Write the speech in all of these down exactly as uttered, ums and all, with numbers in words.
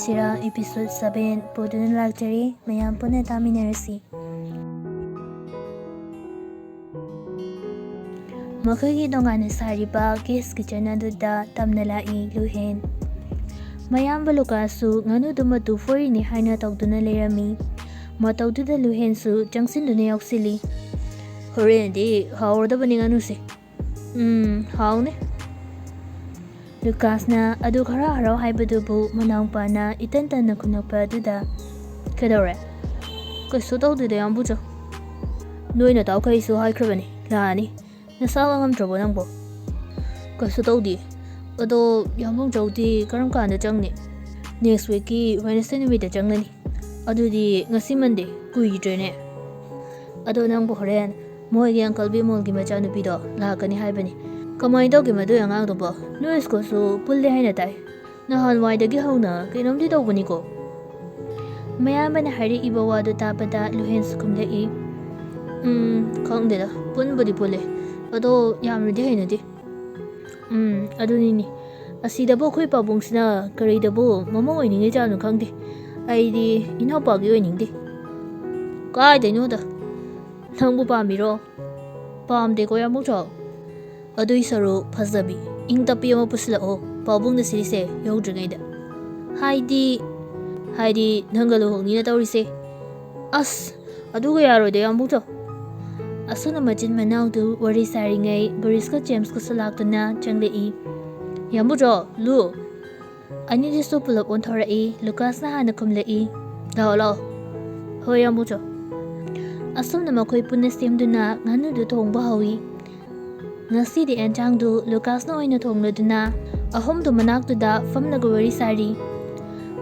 ꯁꯤꯔꯥ episode seven ꯄꯨꯗꯨꯅ ꯂꯥꯛꯆꯔꯤ꯫ ꯃꯌꯥꯝ ꯄꯨꯟꯅ ꯇꯥꯃꯤꯟꯅꯔꯁꯤ꯫ ꯃꯈꯣꯏꯒꯤ ꯇꯣꯉꯥꯟꯅ ꯁꯥꯔꯤꯕ guest kitchen ꯑꯗꯨꯗ ꯇꯝꯅ ꯂꯥꯛꯏ ꯂꯨꯍꯦꯟ꯫ ꯃꯌꯥꯝꯕ ꯂꯨꯀꯥꯁꯁꯨ ꯉꯥꯅꯨꯗꯨ ꯃꯇꯨ ꯐꯣꯏꯔꯤꯅꯤ ꯍꯥꯏꯅ ꯇꯧꯗꯨꯅ ꯂꯩꯔꯝꯃꯤ꯫ ꯃꯇꯧꯗꯨꯗ ꯂꯨꯍꯦꯟꯁꯨ ꯆꯪꯁꯤꯟꯗꯨꯅ ꯌꯥꯎꯁꯤꯜꯂꯤ꯫ "ꯍꯣꯔꯦꯟꯗꯤ ꯍꯥꯎꯔꯗꯕꯅꯤ ꯉꯥꯅꯨꯁꯦ꯫ ꯎꯝ, ꯍꯥꯎꯅꯤ꯫" ꯂꯨꯀꯥꯁꯅ ꯑꯗꯨ ꯈꯔ ꯍꯔꯥꯎ ꯍꯥꯏꯕꯗꯨꯕꯨ ꯃꯅꯥꯎꯄꯥꯅ ꯏꯇꯟ ꯇꯟꯅ ꯈꯨꯝꯂꯛꯄ ꯑꯗꯨꯗ, "ꯀꯩꯗꯧꯔꯦ?" "ꯀꯩꯁꯨ ꯇꯧꯗꯦꯗ, ꯌꯥꯝꯕꯨꯆꯧ꯫ ꯅꯣꯏ ꯅꯇꯥꯎꯈꯩꯁꯨ ꯍꯥꯏꯈ꯭ꯔꯕꯅꯤ, ꯂꯥꯛꯑꯅꯤ꯫ ꯅꯁꯥ ꯉꯝꯗ꯭ꯔꯕꯣ ꯅꯪꯕꯣ?" "ꯀꯩꯁꯨ ꯇꯧꯗꯦ꯫ ꯑꯗꯣ ꯌꯥꯝꯕꯨꯡꯆꯧꯗꯤ ꯀꯔꯝ ꯀꯥꯟꯗ ꯆꯪꯅꯤ?" "Next weekꯀꯤ Wednesday ꯅꯨꯃꯤꯠꯇ ꯆꯪꯒꯅꯤ꯫" "ꯑꯗꯨꯗꯤ ꯉꯁꯤ Monday, ꯀꯨꯏꯗ꯭ꯔꯦꯅꯦ꯫" "ꯑꯗꯣ ꯅꯪꯕꯨ ꯍꯣꯔꯦꯟ ꯃꯣꯏꯒꯤ uncle ꯕꯤꯃꯣꯜꯒꯤ ꯃꯆꯥꯅꯨꯄꯤꯗꯣ ꯂꯥꯛꯀꯅꯤ ꯍꯥꯏꯕꯅꯤ꯫ ꯀꯃꯥꯏꯅ ꯇꯧꯒꯦ ꯃꯗꯨꯒꯤ ꯑꯉꯥꯡꯗꯨꯕꯣ? ꯅꯣꯏ ꯁ꯭ꯀꯨꯜꯁꯨ ꯄꯨꯜꯂꯦ ꯍꯥꯏꯅ ꯇꯥꯏ꯫ ꯅꯍꯥꯟꯋꯥꯏꯗꯒꯤ ꯍꯧꯅ ꯀꯩꯅꯣꯝꯗꯤ ꯇꯧꯕꯅꯤꯀꯣ꯫" ꯃꯌꯥꯝꯕꯅ ꯍꯥꯏꯔꯛꯏꯕ ꯋꯥꯗꯨ ꯇꯥꯕꯗ ꯂꯨꯍꯦꯟꯁꯨ ꯈꯨꯝꯂꯛꯏ, "ꯎꯝ, ꯈꯪꯗꯦꯗ, ꯄꯨꯟꯕꯨꯗꯤ ꯄꯨꯜꯂꯦ꯫ ꯑꯗꯣ ꯌꯥꯝꯅꯗꯤ ꯍꯩꯅꯗꯦ꯫" "ꯎꯝ, ꯑꯗꯨꯅꯤꯅꯦ꯫ ꯑꯁꯤꯗꯕꯨ ꯑꯩꯈꯣꯏ ꯄꯥꯕꯨꯡꯁꯤꯅ ꯀꯔꯤꯗꯕꯨ ꯃꯃꯧ ꯑꯣꯏꯅꯤꯡꯉꯤꯖꯥꯠꯅꯣ ꯈꯪꯗꯦ꯫ ꯑꯩꯗꯤ ꯏꯅꯥꯎꯄꯥꯒꯤ ꯑꯣꯏꯅꯤꯡꯗꯦ꯫" "ꯀꯥꯏꯗꯩꯅꯣꯗ꯫ ꯅꯪꯕꯨ ꯄꯥꯝꯃꯤꯔꯣ?" "ꯄꯥꯝꯗꯦꯀꯣ, ꯌꯥꯝꯕꯨꯡꯆꯧ꯫ ꯑꯗꯨꯏ ꯁꯔꯨꯛ ꯐꯖꯕꯤ, ꯏꯪ ꯇꯞꯄꯤ ꯑꯃ ꯄꯨꯁꯤꯜꯂꯛꯑꯣ, ꯄꯥꯕꯨꯡꯅ ꯁꯤꯔꯤꯁꯦ ꯌꯧꯗ꯭ꯔꯤꯉꯩꯗ꯫ ꯍꯥꯏꯗꯤ, ꯍꯥꯏꯗꯤ ꯅꯪꯒ ꯂꯨꯍꯣꯡꯅꯤꯅ ꯇꯧꯔꯤꯁꯦ꯫" "ꯑꯁ, ꯑꯗꯨꯒ ꯌꯥꯔꯣꯏꯗ, ꯌꯥꯝꯕꯨꯡꯆꯧ꯫" ꯑꯁꯨꯝꯅ ꯃꯆꯤꯟ ꯃꯅꯥꯎꯗꯨ ꯋꯥꯔꯤ ꯁꯥꯔꯤꯉꯩ ꯕꯣꯔꯤꯁꯀ ꯖꯦꯝꯁꯀꯁꯨ ꯂꯥꯛꯇꯨꯅ ꯆꯪꯂꯛꯏ꯫ "ꯌꯥꯝꯕꯨꯡꯆꯧ, ꯂꯨ!" ꯑꯅꯤꯗꯨꯁꯨ ꯄꯨꯂꯞ ꯑꯣꯟꯊꯣꯔꯛꯏ꯫ ꯂꯨꯀꯥꯁꯅ ꯍꯥꯟꯅ ꯈꯨꯝꯂꯛꯏ, "ꯂꯥꯛꯑꯣ, ꯂꯥꯛꯑꯣ꯫" "ꯍꯣꯏ, ꯌꯥꯝꯕꯨꯡꯆꯧ꯫" ꯑꯁꯨꯝꯅ ꯃꯈꯣꯏ ꯄꯨꯟꯅ ꯁꯦꯝꯗꯨꯅ ꯉꯥꯅꯨꯗꯨ ꯊꯣꯡꯕ ꯍꯧꯏ꯫ ꯉꯁꯤꯗꯤ ꯑꯦꯟꯁꯥꯡꯗꯨ ꯂꯨꯀꯥꯁꯅ ꯑꯣꯏꯅ ꯊꯣꯡꯂꯗꯨꯅ ꯑꯍꯨꯝꯗꯨ ꯃꯅꯥꯛꯇꯨꯗ ꯐꯝꯂꯒ ꯋꯥꯔꯤ ꯁꯥꯔꯤ꯫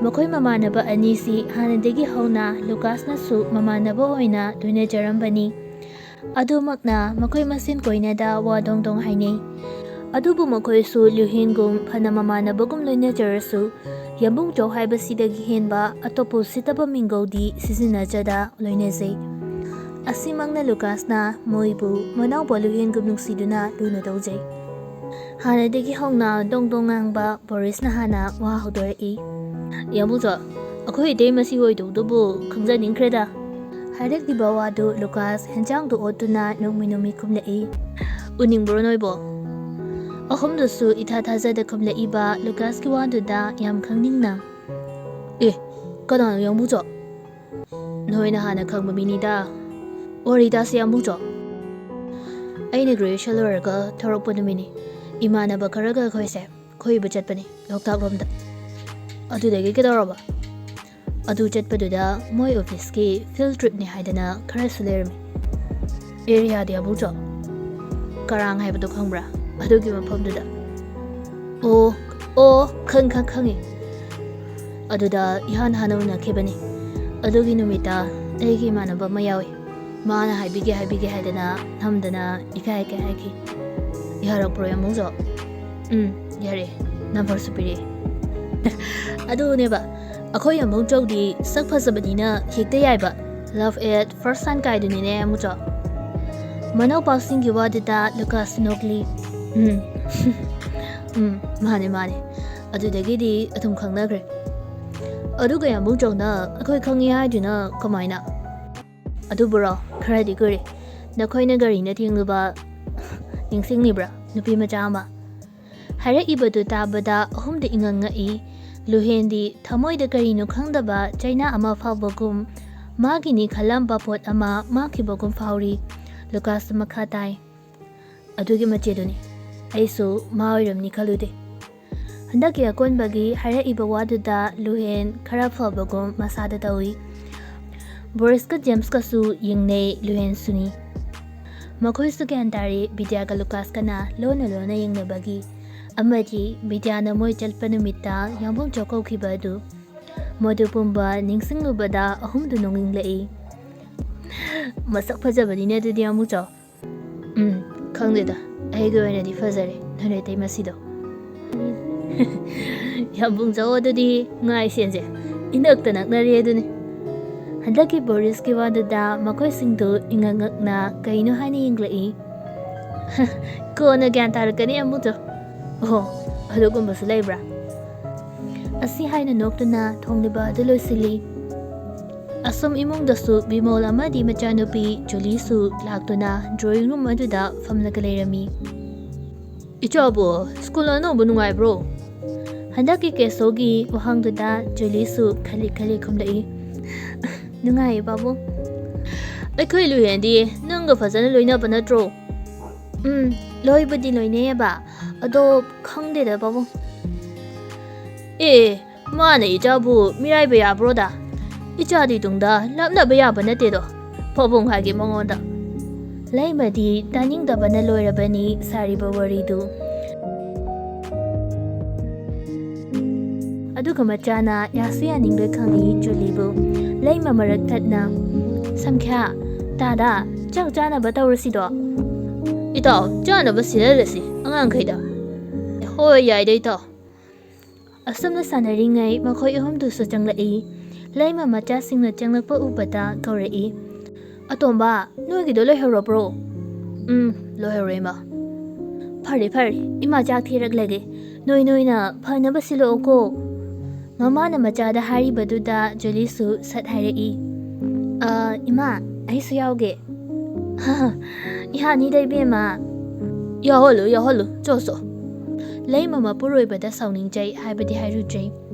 ꯃꯈꯣꯏ ꯃꯃꯥꯟꯅꯕ ꯑꯅꯤꯁꯤ ꯍꯥꯟꯅꯗꯒꯤ ꯍꯧꯅ ꯂꯨꯀꯥꯁꯅꯁꯨ ꯃꯃꯥꯟꯅꯕ ꯑꯣꯏꯅ ꯂꯣꯏꯅꯖꯔꯝꯕꯅꯤ꯫ ꯑꯗꯨꯃꯛꯅ ꯃꯈꯣꯏ ꯃꯁꯦꯟ ꯀꯣꯏꯅꯗ ꯋꯥ ꯗꯣꯡ ꯗꯣꯡ ꯍꯥꯏꯅꯩ꯫ ꯑꯗꯨꯕꯨ ꯃꯈꯣꯏꯁꯨ ꯂꯨꯍꯦꯟꯒꯨꯝ ꯐꯅ ꯃꯃꯥꯟꯅꯕꯒꯨꯝ ꯂꯣꯏꯅꯖꯔꯁꯨ, ꯌꯥꯝꯕꯨꯡꯆꯧ ꯍꯥꯏꯕꯁꯤꯗꯒꯤ ꯍꯦꯟꯕ ꯑꯇꯣꯞꯄ ꯎꯁꯤꯠꯇꯕ ꯃꯤꯡꯒꯧꯗꯤ ꯁꯤꯖꯤꯟꯅꯖꯗ ꯂꯣꯏꯅꯖꯩ꯫ ꯑꯁꯤꯃꯛꯅ ꯂꯨꯀꯥꯁꯅ ꯃꯣꯏꯕꯨ ꯃꯅꯥꯎꯄꯥ ꯂꯨꯍꯦꯟꯒꯨꯝ ꯅꯨꯡꯁꯤꯗꯨꯅ ꯂꯨꯅ ꯇꯧꯖꯩ꯫ ꯍꯥꯟꯅꯗꯒꯤ ꯍꯧꯅ ꯗꯣꯡ ꯗꯣꯡ ꯉꯥꯡꯕ ꯕꯣꯔꯤꯁꯅ ꯍꯥꯟꯅ ꯋꯥ ꯍꯧꯗꯣꯔꯛꯏ꯫ ꯌꯥꯝꯕꯨꯡꯆꯣ, ꯑꯩꯈꯣꯏ ꯏꯇꯩꯃ ꯁꯤ ꯑꯣꯏꯗꯧꯗꯨꯕꯨ ꯈꯪꯖꯅꯤꯡꯈ꯭ꯔꯦꯗ꯫ ꯍꯥꯏꯔꯛꯂꯤꯕ ꯋꯥꯗꯨ ꯂꯨꯀꯥꯁ ꯍꯦꯟꯖꯥꯡꯗꯨ ꯑꯣꯠꯇꯨꯅ ꯅꯣꯡꯃꯤ ꯅꯣꯡꯃꯤ ꯈꯨꯝꯂꯛꯏ꯫ ꯎꯅꯤꯡꯕ꯭ꯔꯣ ꯅꯣꯏꯕꯣ? ꯑꯍꯨꯝꯗꯨꯁꯨ ꯏꯊꯥ ꯊꯥꯖꯗ ꯈꯨꯝꯂꯛꯏꯕ ꯂꯨꯀꯥꯁꯀꯤ ꯋꯥꯗꯨꯗ ꯌꯥꯝ ꯈꯪꯅꯤꯡꯅ, "ꯑꯦ, ꯀꯅꯥꯅꯣ ꯌꯥꯝꯕꯨꯡꯆꯣ?" "ꯅꯣꯏꯅ ꯍꯥꯟꯅ ꯈꯪꯕ ꯃꯤꯅꯤꯗ꯫ ꯋꯥꯔꯤ ꯇꯥꯁꯤ ꯌꯥꯝꯕꯨꯡꯆꯣ꯫ ꯑꯩꯅ graduation ꯂꯣꯏꯔꯒ ꯊꯣꯔꯛꯄ ꯅꯨꯃꯤꯠꯅꯤ꯫ ꯏꯃꯥꯟꯅꯕ ꯈꯔꯒ ꯑꯩꯈꯣꯏꯁꯦ ꯀꯣꯏꯕ ꯆꯠꯄꯅꯤ ꯂꯣꯛꯇꯥꯛ ꯂꯣꯝꯗ꯫ ꯑꯗꯨꯗꯒꯤ ꯀꯩꯗꯧꯔꯕ? ꯑꯗꯨ ꯆꯠꯄꯗꯨꯗ ꯃꯣꯏ officeꯀꯤ field tripꯅꯤ ꯍꯥꯏꯗꯅ ꯈꯔꯁꯨ ꯂꯩꯔꯝꯃꯤ꯫ Areaꯗꯤ ꯌꯥꯝꯕꯨꯡꯆꯣ, ꯀꯔꯥꯡ ꯍꯥꯏꯕꯗꯣ ꯈꯪꯕ꯭ꯔꯥ? ꯑꯗꯨꯒꯤ ꯃꯐꯝꯗꯨꯗ꯫" "ꯑꯣ, ꯑꯣ, ꯈꯪ, ꯈꯪ, ꯈꯪꯉꯤ꯫ ꯑꯗꯨꯗ ꯏꯍꯥꯟ ꯍꯥꯟꯅ ꯎꯅꯈꯤꯕꯅꯤ꯫ ꯑꯗꯨꯒꯤ ꯅꯨꯃꯤꯠꯇ ꯑꯩꯒꯤ ꯏꯃꯥꯟꯅꯕ ꯑꯃ ꯌꯥꯎꯏ꯫ ꯃꯥꯅ ꯍꯥꯏꯕꯤꯒꯦ, ꯍꯥꯏꯕꯤꯒꯦ ꯍꯥꯏꯗꯅ ꯅꯝꯗꯅ ꯏꯀꯥꯏ ꯀꯥꯏ ꯍꯥꯏꯈꯤ꯫" "ꯌꯥꯔꯛꯄ꯭ꯔꯣ ꯌꯥꯝꯕꯨꯡꯆꯣ?" "ꯎꯝ, ꯌꯥꯔꯦ꯫ Numberꯁꯨ ꯄꯤꯔꯛꯑꯦ꯫" ꯑꯗꯨꯅꯦꯕ, ꯑꯩꯈꯣꯏ ꯌꯥꯝꯕꯨꯡꯆꯧꯗꯤ ꯁꯛ ꯐꯖꯕꯅꯤꯅ ꯍꯦꯛꯇ ꯌꯥꯏꯕ꯫ Love at first sight ꯀꯥꯏꯗꯨꯅꯤꯅꯦ ꯌꯥꯝꯕꯨꯡꯆꯣ꯫ ꯃꯅꯥꯎꯄꯥꯁꯤꯡꯒꯤ ꯋꯥꯗꯨꯗ ꯂꯨꯀꯥꯁ ꯅꯣꯛꯂꯤ꯫ "ꯎꯝ, ꯎꯝ, ꯃꯥꯅꯦ, ꯃꯥꯅꯦ꯫ ꯑꯗꯨꯗꯒꯤꯗꯤ ꯑꯗꯨꯝ ꯈꯪꯅꯈ꯭ꯔꯦ꯫" "ꯑꯗꯨꯒ ꯌꯥꯝꯕꯨꯡꯆꯧꯅ ꯑꯩꯈꯣꯏ ꯈꯪꯉꯤ ꯍꯥꯏꯗꯨꯅ ꯀꯃꯥꯏꯅ?" "ꯑꯗꯨꯕꯨꯔꯣ, ꯈꯔꯗꯤ ꯀꯨꯏꯔꯦ꯫ ꯅꯈꯣꯏꯅ ꯒꯥꯔꯤꯅ ꯊꯦꯡꯂꯨꯕ ꯅꯤꯡꯁꯤꯡꯂꯤꯕ꯭ꯔꯥ? ꯅꯨꯄꯤ ꯃꯆꯥ ꯑꯃ꯫" ꯍꯥꯏꯔꯛꯏꯕꯗꯨ ꯇꯥꯕꯗ ꯑꯍꯨꯝꯗꯤ ꯏꯉꯛ ꯉꯛꯏ꯫ ꯂꯨꯍꯦꯟꯗꯤ ꯊꯃꯣꯏꯗ ꯀꯔꯤꯅꯣ ꯈꯪꯗꯕ ꯆꯩꯅꯥ ꯑꯃ ꯐꯥꯎꯕꯒꯨꯝ, ꯃꯥꯒꯤꯅꯤ ꯈꯜꯂꯝꯕ ꯄꯣꯠ ꯑꯃ ꯃꯥꯡꯈꯤꯕꯒꯨꯝ ꯐꯥꯎꯔꯤ꯫ ꯂꯨꯀꯥꯁ ꯃꯈꯥ ꯇꯥꯏ꯫ "ꯑꯗꯨꯒꯤ ꯃꯆꯦꯗꯨꯅꯤ ꯑꯩꯁꯨ ꯃꯥ ꯑꯣꯏꯔꯝꯅꯤ ꯈꯜꯂꯨꯗꯦ꯫" ꯍꯟꯗꯛꯀꯤ ꯑꯀꯣꯟꯕꯒꯤ ꯍꯥꯏꯔꯛꯏꯕ ꯋꯥꯗꯨꯗ ꯂꯨꯍꯦꯟ ꯈꯔ ꯐꯕꯒꯨꯝ ꯃꯁꯥꯗ ꯇꯧꯏ꯫ ꯕꯣꯔꯤꯁꯀ ꯖꯦꯝꯁꯀꯁꯨ ꯌꯦꯡꯅꯩ, ꯂꯨꯍꯦꯟꯁꯨꯅꯤ꯫ ꯃꯈꯣꯏꯁꯨ ꯒ꯭ꯌꯥꯟ ꯇꯥꯔꯤ ꯕꯤꯗ꯭ꯌꯥꯒ ꯂꯨꯀꯥꯁꯀꯅ ꯂꯣꯟꯅ ꯂꯣꯟꯅ ꯌꯦꯡꯅꯕꯒꯤ꯫ ꯑꯃꯗꯤ ꯕꯤꯗ꯭ꯌꯥꯅ ꯃꯣꯏ ꯆꯠꯄ ꯅꯨꯃꯤꯠꯇ ꯌꯥꯝꯕꯨꯡ ꯆꯧꯀꯧꯈꯤꯕ ꯑꯗꯨ꯫ ꯃꯗꯨ ꯄꯨꯝꯕ ꯅꯤꯡꯁꯤꯡꯂꯨꯕꯗ ꯑꯍꯨꯝꯗꯨ ꯅꯣꯛꯅꯤꯡꯂꯛꯏ꯫ "ꯃꯁꯛ ꯐꯖꯕꯅꯤꯅꯦ ꯑꯗꯨꯗꯤ ꯌꯥꯝꯕꯨꯡ ꯆꯧ꯫" "ꯎꯝ, ꯈꯪꯗꯦꯗ, ꯑꯩꯒꯤ ꯑꯣꯏꯅꯗꯤ ꯐꯖꯔꯦ ꯅꯣꯏ ꯅꯇꯩꯃꯁꯤꯗꯣ꯫" ꯌꯥꯝꯕꯨꯡ ꯆꯧ ꯑꯗꯨꯗꯤ ꯉꯥꯏꯁꯦꯟꯁꯦ ꯏꯅꯛꯇ ꯅꯛꯅꯔꯦ ꯑꯗꯨꯅꯤ꯫ ꯍꯟꯗꯛꯀꯤ ꯕꯣꯔꯤꯁꯀꯤ ꯋꯥꯗꯨꯗ ꯃꯈꯣꯏꯁꯤꯡꯗꯨ ꯏꯉꯛ ꯉꯛꯅ ꯀꯩꯅꯣ ꯍꯥꯏꯅ ꯌꯦꯡꯂꯛꯏ꯫ "ꯀꯣꯟꯅ ꯒ꯭ꯌꯥꯟ ꯇꯥꯔꯛꯀꯅꯤ ꯌꯥꯝꯕꯨꯡ ꯆꯧ꯫" "ꯑꯣꯍꯣ, ꯑꯗꯨꯒꯨꯝꯕꯁꯨ ꯂꯩꯕ꯭ꯔꯥ?" ꯑꯁꯤ ꯍꯥꯏꯅ ꯅꯣꯛꯇꯨꯅ ꯊꯣꯡꯂꯤꯕ ꯑꯗꯨ ꯂꯣꯏꯁꯤꯜꯂꯤ꯫ ꯑꯁꯨꯝ ꯏꯃꯨꯡꯗꯁꯨ ꯕꯤꯃꯣꯜ ꯑꯃꯗꯤ ꯃꯆꯥꯅꯨꯄꯤ ꯖꯨꯂꯤꯁꯨ ꯂꯥꯛꯇꯨꯅ drawing room ꯑꯗꯨꯗ ꯐꯝꯂꯒ ꯂꯩꯔꯝꯃꯤ꯫ "ꯏꯆꯥꯕꯨ ꯁ꯭ꯀꯨꯜ ꯑꯅꯧꯕ ꯅꯨꯡꯉꯥꯏꯕ꯭ꯔꯣ?" ꯍꯟꯗꯛꯀꯤ ꯀꯦꯁꯣꯒꯤ ꯋꯥꯍꯪꯗꯨꯗ ꯖꯨꯂꯤꯁꯨ ꯈꯜꯂꯤ ꯈꯜꯂꯤ ꯈꯨꯝꯂꯛꯏ꯫ "ꯅꯨꯡꯉꯥꯏꯌꯦ ꯄꯥꯕꯨꯡ꯫ "ꯑꯩꯈꯣꯏ ꯂꯨꯍꯦꯟꯗꯤ ꯅꯪꯒ ꯐꯖꯅ ꯂꯣꯏꯅꯕ ꯅꯠꯇ꯭ꯔꯣ?" "ꯎꯝ, ꯂꯣꯏꯕꯨꯗꯤ ꯂꯣꯏꯅꯩꯌꯦꯕ, ꯑꯗꯣ ꯈꯪꯗꯦꯗ ꯄꯥꯕꯨꯡ꯫" "ꯑꯦ, ꯃꯥꯅ ꯏꯆꯥꯕꯨ ꯃꯤꯔꯥꯏꯕ ꯌꯥꯕ꯭ꯔꯣꯗ? ꯏꯆꯥꯗꯤ ꯇꯨꯡꯗ ꯂꯥꯞꯅꯕ ꯌꯥꯕ ꯅꯠꯇꯦꯗꯣ, ꯄꯥꯕꯨꯡ ꯍꯥꯏꯒꯦ ꯃꯉꯣꯟꯗ꯫" ꯂꯩꯃꯗꯤ ꯇꯥꯅꯤꯡꯗꯕꯅ ꯂꯣꯏꯔꯕꯅꯤ ꯁꯥꯔꯤꯕ ꯋꯥꯔꯤꯗꯨ꯫ ꯑꯗꯨꯒ ꯃꯆꯥꯅ ꯌꯥꯁꯨ ꯌꯥꯅꯤꯡꯂꯣꯏ ꯈꯪꯏ ꯖꯨꯂꯤꯕꯨ꯫ ꯂꯩꯃ ꯃꯔꯛ ꯊꯠꯅ, "ꯁꯝꯈ꯭ꯌꯥ, ꯇꯥꯗꯥ, ꯆꯥꯛ ꯆꯥꯅꯕ ꯇꯧꯔꯁꯤꯗꯣ꯫" "ꯏꯇꯥꯎ, ꯆꯥꯅꯕ ꯁꯤꯜꯍꯜꯂꯁꯤ ꯑꯉꯥꯡꯈꯩꯗ꯫" "ꯍꯣꯏ, ꯌꯥꯏꯗ ꯏꯇꯥꯎ꯫" ꯑꯁꯨꯝꯅ ꯁꯥꯟꯅꯔꯤꯉꯩ ꯃꯈꯣꯏ ꯑꯍꯨꯝꯗꯨꯁꯨ ꯆꯪꯂꯛꯏ꯫ ꯂꯩꯃ ꯃꯆꯥꯁꯤꯡꯅ ꯆꯪꯂꯛꯄ ꯎꯕꯗ ꯀꯧꯔꯛꯏ, "ꯑꯇꯣꯝꯕ, ꯅꯣꯏꯒꯤꯗꯣ ꯂꯣꯏꯍꯧꯔꯕ꯭ꯔꯣ?" "ꯎꯝ, ꯂꯣꯏꯍꯧꯔꯦ ꯏꯃꯥ꯫" "ꯐꯔꯦ ꯐꯔꯦ, ꯏꯃꯥ ꯆꯥꯛ ꯊꯤꯔꯛꯂꯒꯦ, ꯅꯣꯏ ꯅꯣꯏꯅ ꯐꯅꯕ ꯁꯤꯜꯂꯛꯑꯣꯀꯣ꯫" ꯃꯃꯥꯅ ꯃꯆꯥꯗ ꯍꯥꯏꯔꯤꯕꯗꯨꯗ ꯖꯨꯂꯤꯁꯨ ꯁꯠ ꯍꯥꯏꯔꯛꯏ, "ꯑ, ꯏꯃꯥ, ꯑꯩꯁꯨ ꯌꯥꯎꯒꯦ꯫" "ꯌꯥꯅꯤꯗ ꯏꯕꯦꯝꯃ꯫" "ꯌꯥꯎꯍꯜꯂꯨ, ꯌꯥꯎꯍꯜꯂꯨ, ꯆꯣ, ꯆꯣ꯫" ꯂꯩꯃ ꯃꯄꯨꯔꯣꯏꯕꯗ ꯁꯥꯎꯅꯤꯡꯖꯩ ꯍꯥꯏꯕꯗꯤ ꯍꯥꯏꯔꯨꯗ꯭ꯔꯦ꯫